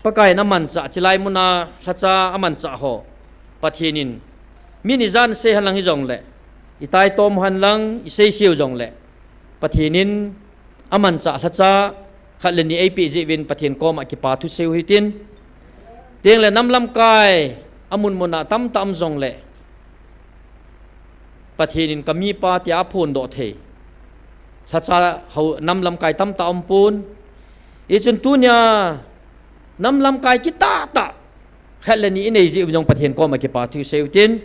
Pakai in amanchah, chulai muna lhacha amanchah ho. Pathen in. Min i jan sei henlang hijongle. I taitom henlang, i seiseu jongle. Pathen in amanchah lhacha, khat le ni eipeh jeh uvin Pathen koma kipa thu seiu hitin. Chule nam lamkai, amun muna tamtah um jongle. Pathen in ka mipa tia aphondoh thei. Lhacha ho nam lamkai tamtah umpon. Hichun tunia nam lamkai kitah tah. Khat le ni i nei jeh uvin jong Pathen koma kipa thu seiu tin.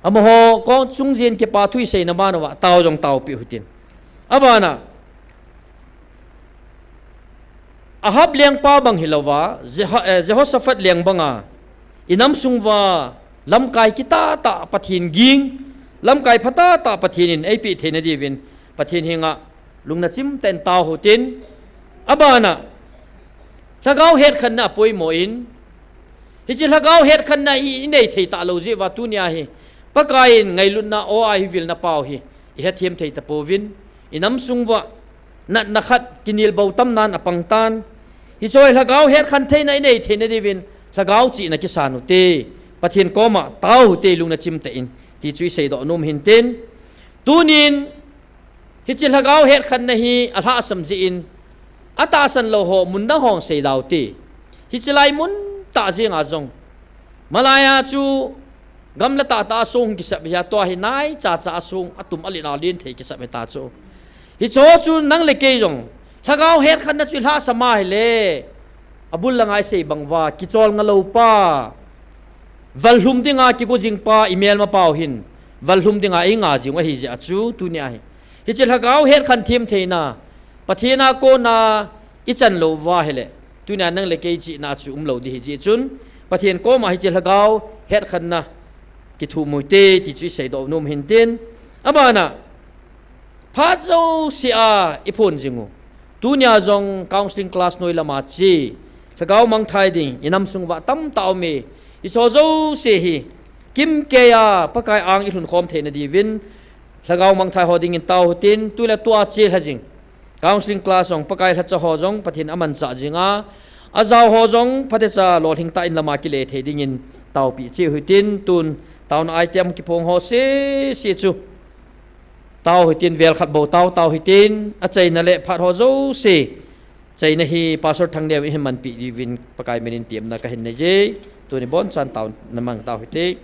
Amaho kong chung jin kipa thu seina bana uva tao jong taopeh u hitin. Abana. Ahab lengpa bang hilouva, Jeho-, eh, Jehoshaphat leng banga, i nam sung uva, lamkai kitah tah Pathen ging, lamkai phatah tah Pathen in eipeh theina diuvin, Pathen henga, lungna chimtah in tao u hitin, abana, lhagao hetkhenna apoimo in, hiche lhagao hetkhenna i, i nei thei talou jeh uva tunia hi, Pakai in ngailutna o a hi vilna pau hi, i hethem thei tapouvin, i nam sung uva, natna khat, kinelbou tamnan apang tan. Hiche hi lhagao hetkhen theina i nei theina diuvin, lhagao chihna kisan u hite, Pathen koma tao u hite lungna chimtah in, ti chu i seidoh nom hin tin. Tunin, hiche lhagao hetkhenna hi alhahsam jeh in, atahsan lou ho, mun dang hung seida u hite. Hiche lai mun tah jenga jong. Malaiya chu gamla tahtah a song kisap hi a, tua hi naichacha a song atum alen alen thei kisap hita chu. Hiche chu nang le kei jong. Lhagao hetkhenna chu lhahsam ahile. Abul langa i sei bang uva, kicholnga lou pa. Vallhum dinga kigo jing pa, i melma pau hin. Vallhum dinga i nga jing u ahi jeh a chu, tunia hi. Hiche lhagao hetkhen them theina. Pathen a kona i chan lou uva ahile. Tunia nang le kei chihna chu umlou ding ahi jeh chun. Pathen koma hiche lhagao hetkhenna kithum u hite ti chu i seidoh nom hin tin. Abana phat jouse a i phon jing u. Tunia jong counseling class noi lama che. Lhagao mangthai ding, i nam sung uva tamtah aume. Hiche jouse hi. Kimkeiya, Pakai ang i lhun khom theina diuvin. Lhagao mangthai ho dingin tao u hitin, tule tua che lha jing. Counseling class jong Pakai lhacha ho jong Pathen amanchah jinga. Ajao ho jong phatecha lolhing tah in lama kile thei dingin taopeh cheh u hitin, tun taona item kiphong ho sese chu. Tao u hitin, vel khat bou tao, tao u hitin, achaina le phat ho jouse. Chaina hi Pastor Thangneo in hin manpeh diuvin Pakai minin temna kahin nei e. Tuni bonchan taona mang tao u hite.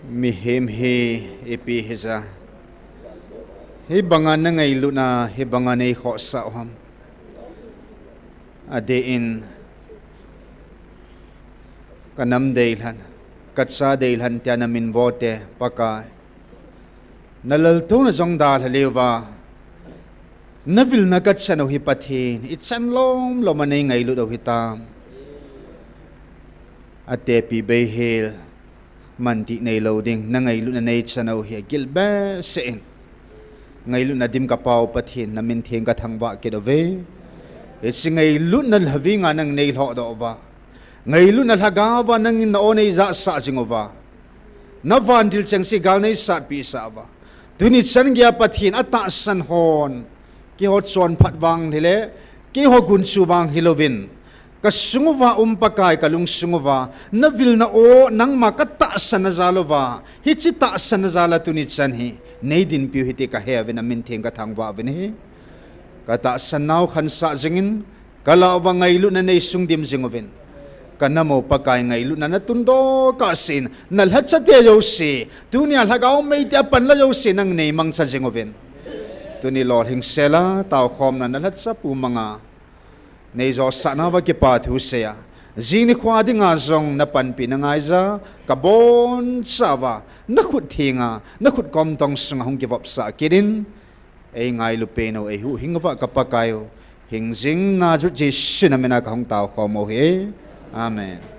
Mihem hi ipi hija, hibanga na ngailutna hibanga nei khohsah u ham? Adeh in, ka nam deilhen, ka cha deilhen tia na min vote Pakai, na laltouna jong dalha leuva, na vilna ka chan u hi Pathen, ichan lomlom a nei ngailut u hitam? Atepi beihel man ti neilou ding, na ngailutna nei chan u hi agil behseh in. Ngailutna dim ka Pa u Pathen, na min theng ka thangvah kit uve. Hiche ngailutna lhaving a nang nei lhohdoh uva, ngailutna lhagao va nangin na o nei jahsah jing uva, na vantil chengse gal nei satpeh sah uva, tuni chan geiya Pathen atahsan hon, keiho chonphat vang hile, keiho gunchu vang hilouvin, ka sung uva um Pakai, ka lungsung uva na vilna o nangma ka tahsanna jal uva, hiche tahsanna jal a tuni chan hi nei dinpiu hiti ka he uvin, na min theng ka thangvah uvin ahi. Ka tahsan nau khansah jingin, ka lah uva ngailutna nei sung dim jing uvin. Ka nam u Pakai, ngailutna na tundoh kahsen, na lhacha te jouse, tunia lhagao mei tia panla jouse nang nei mangcha jing uvin. Tuni lolhing sela taokhomna na lhacha pu manga nei josah nauva kipa thu seiya, jing nikho dinga jong na panpina ngaija, ka bonchauva na khut thenga, na khut komtong sunga hung kivopsah kit in, ei ngailu pen u, ei huhhing uva ka Pakai u, Hingjing Nazareth Jesu namina kahung taokhom uhi. Amen.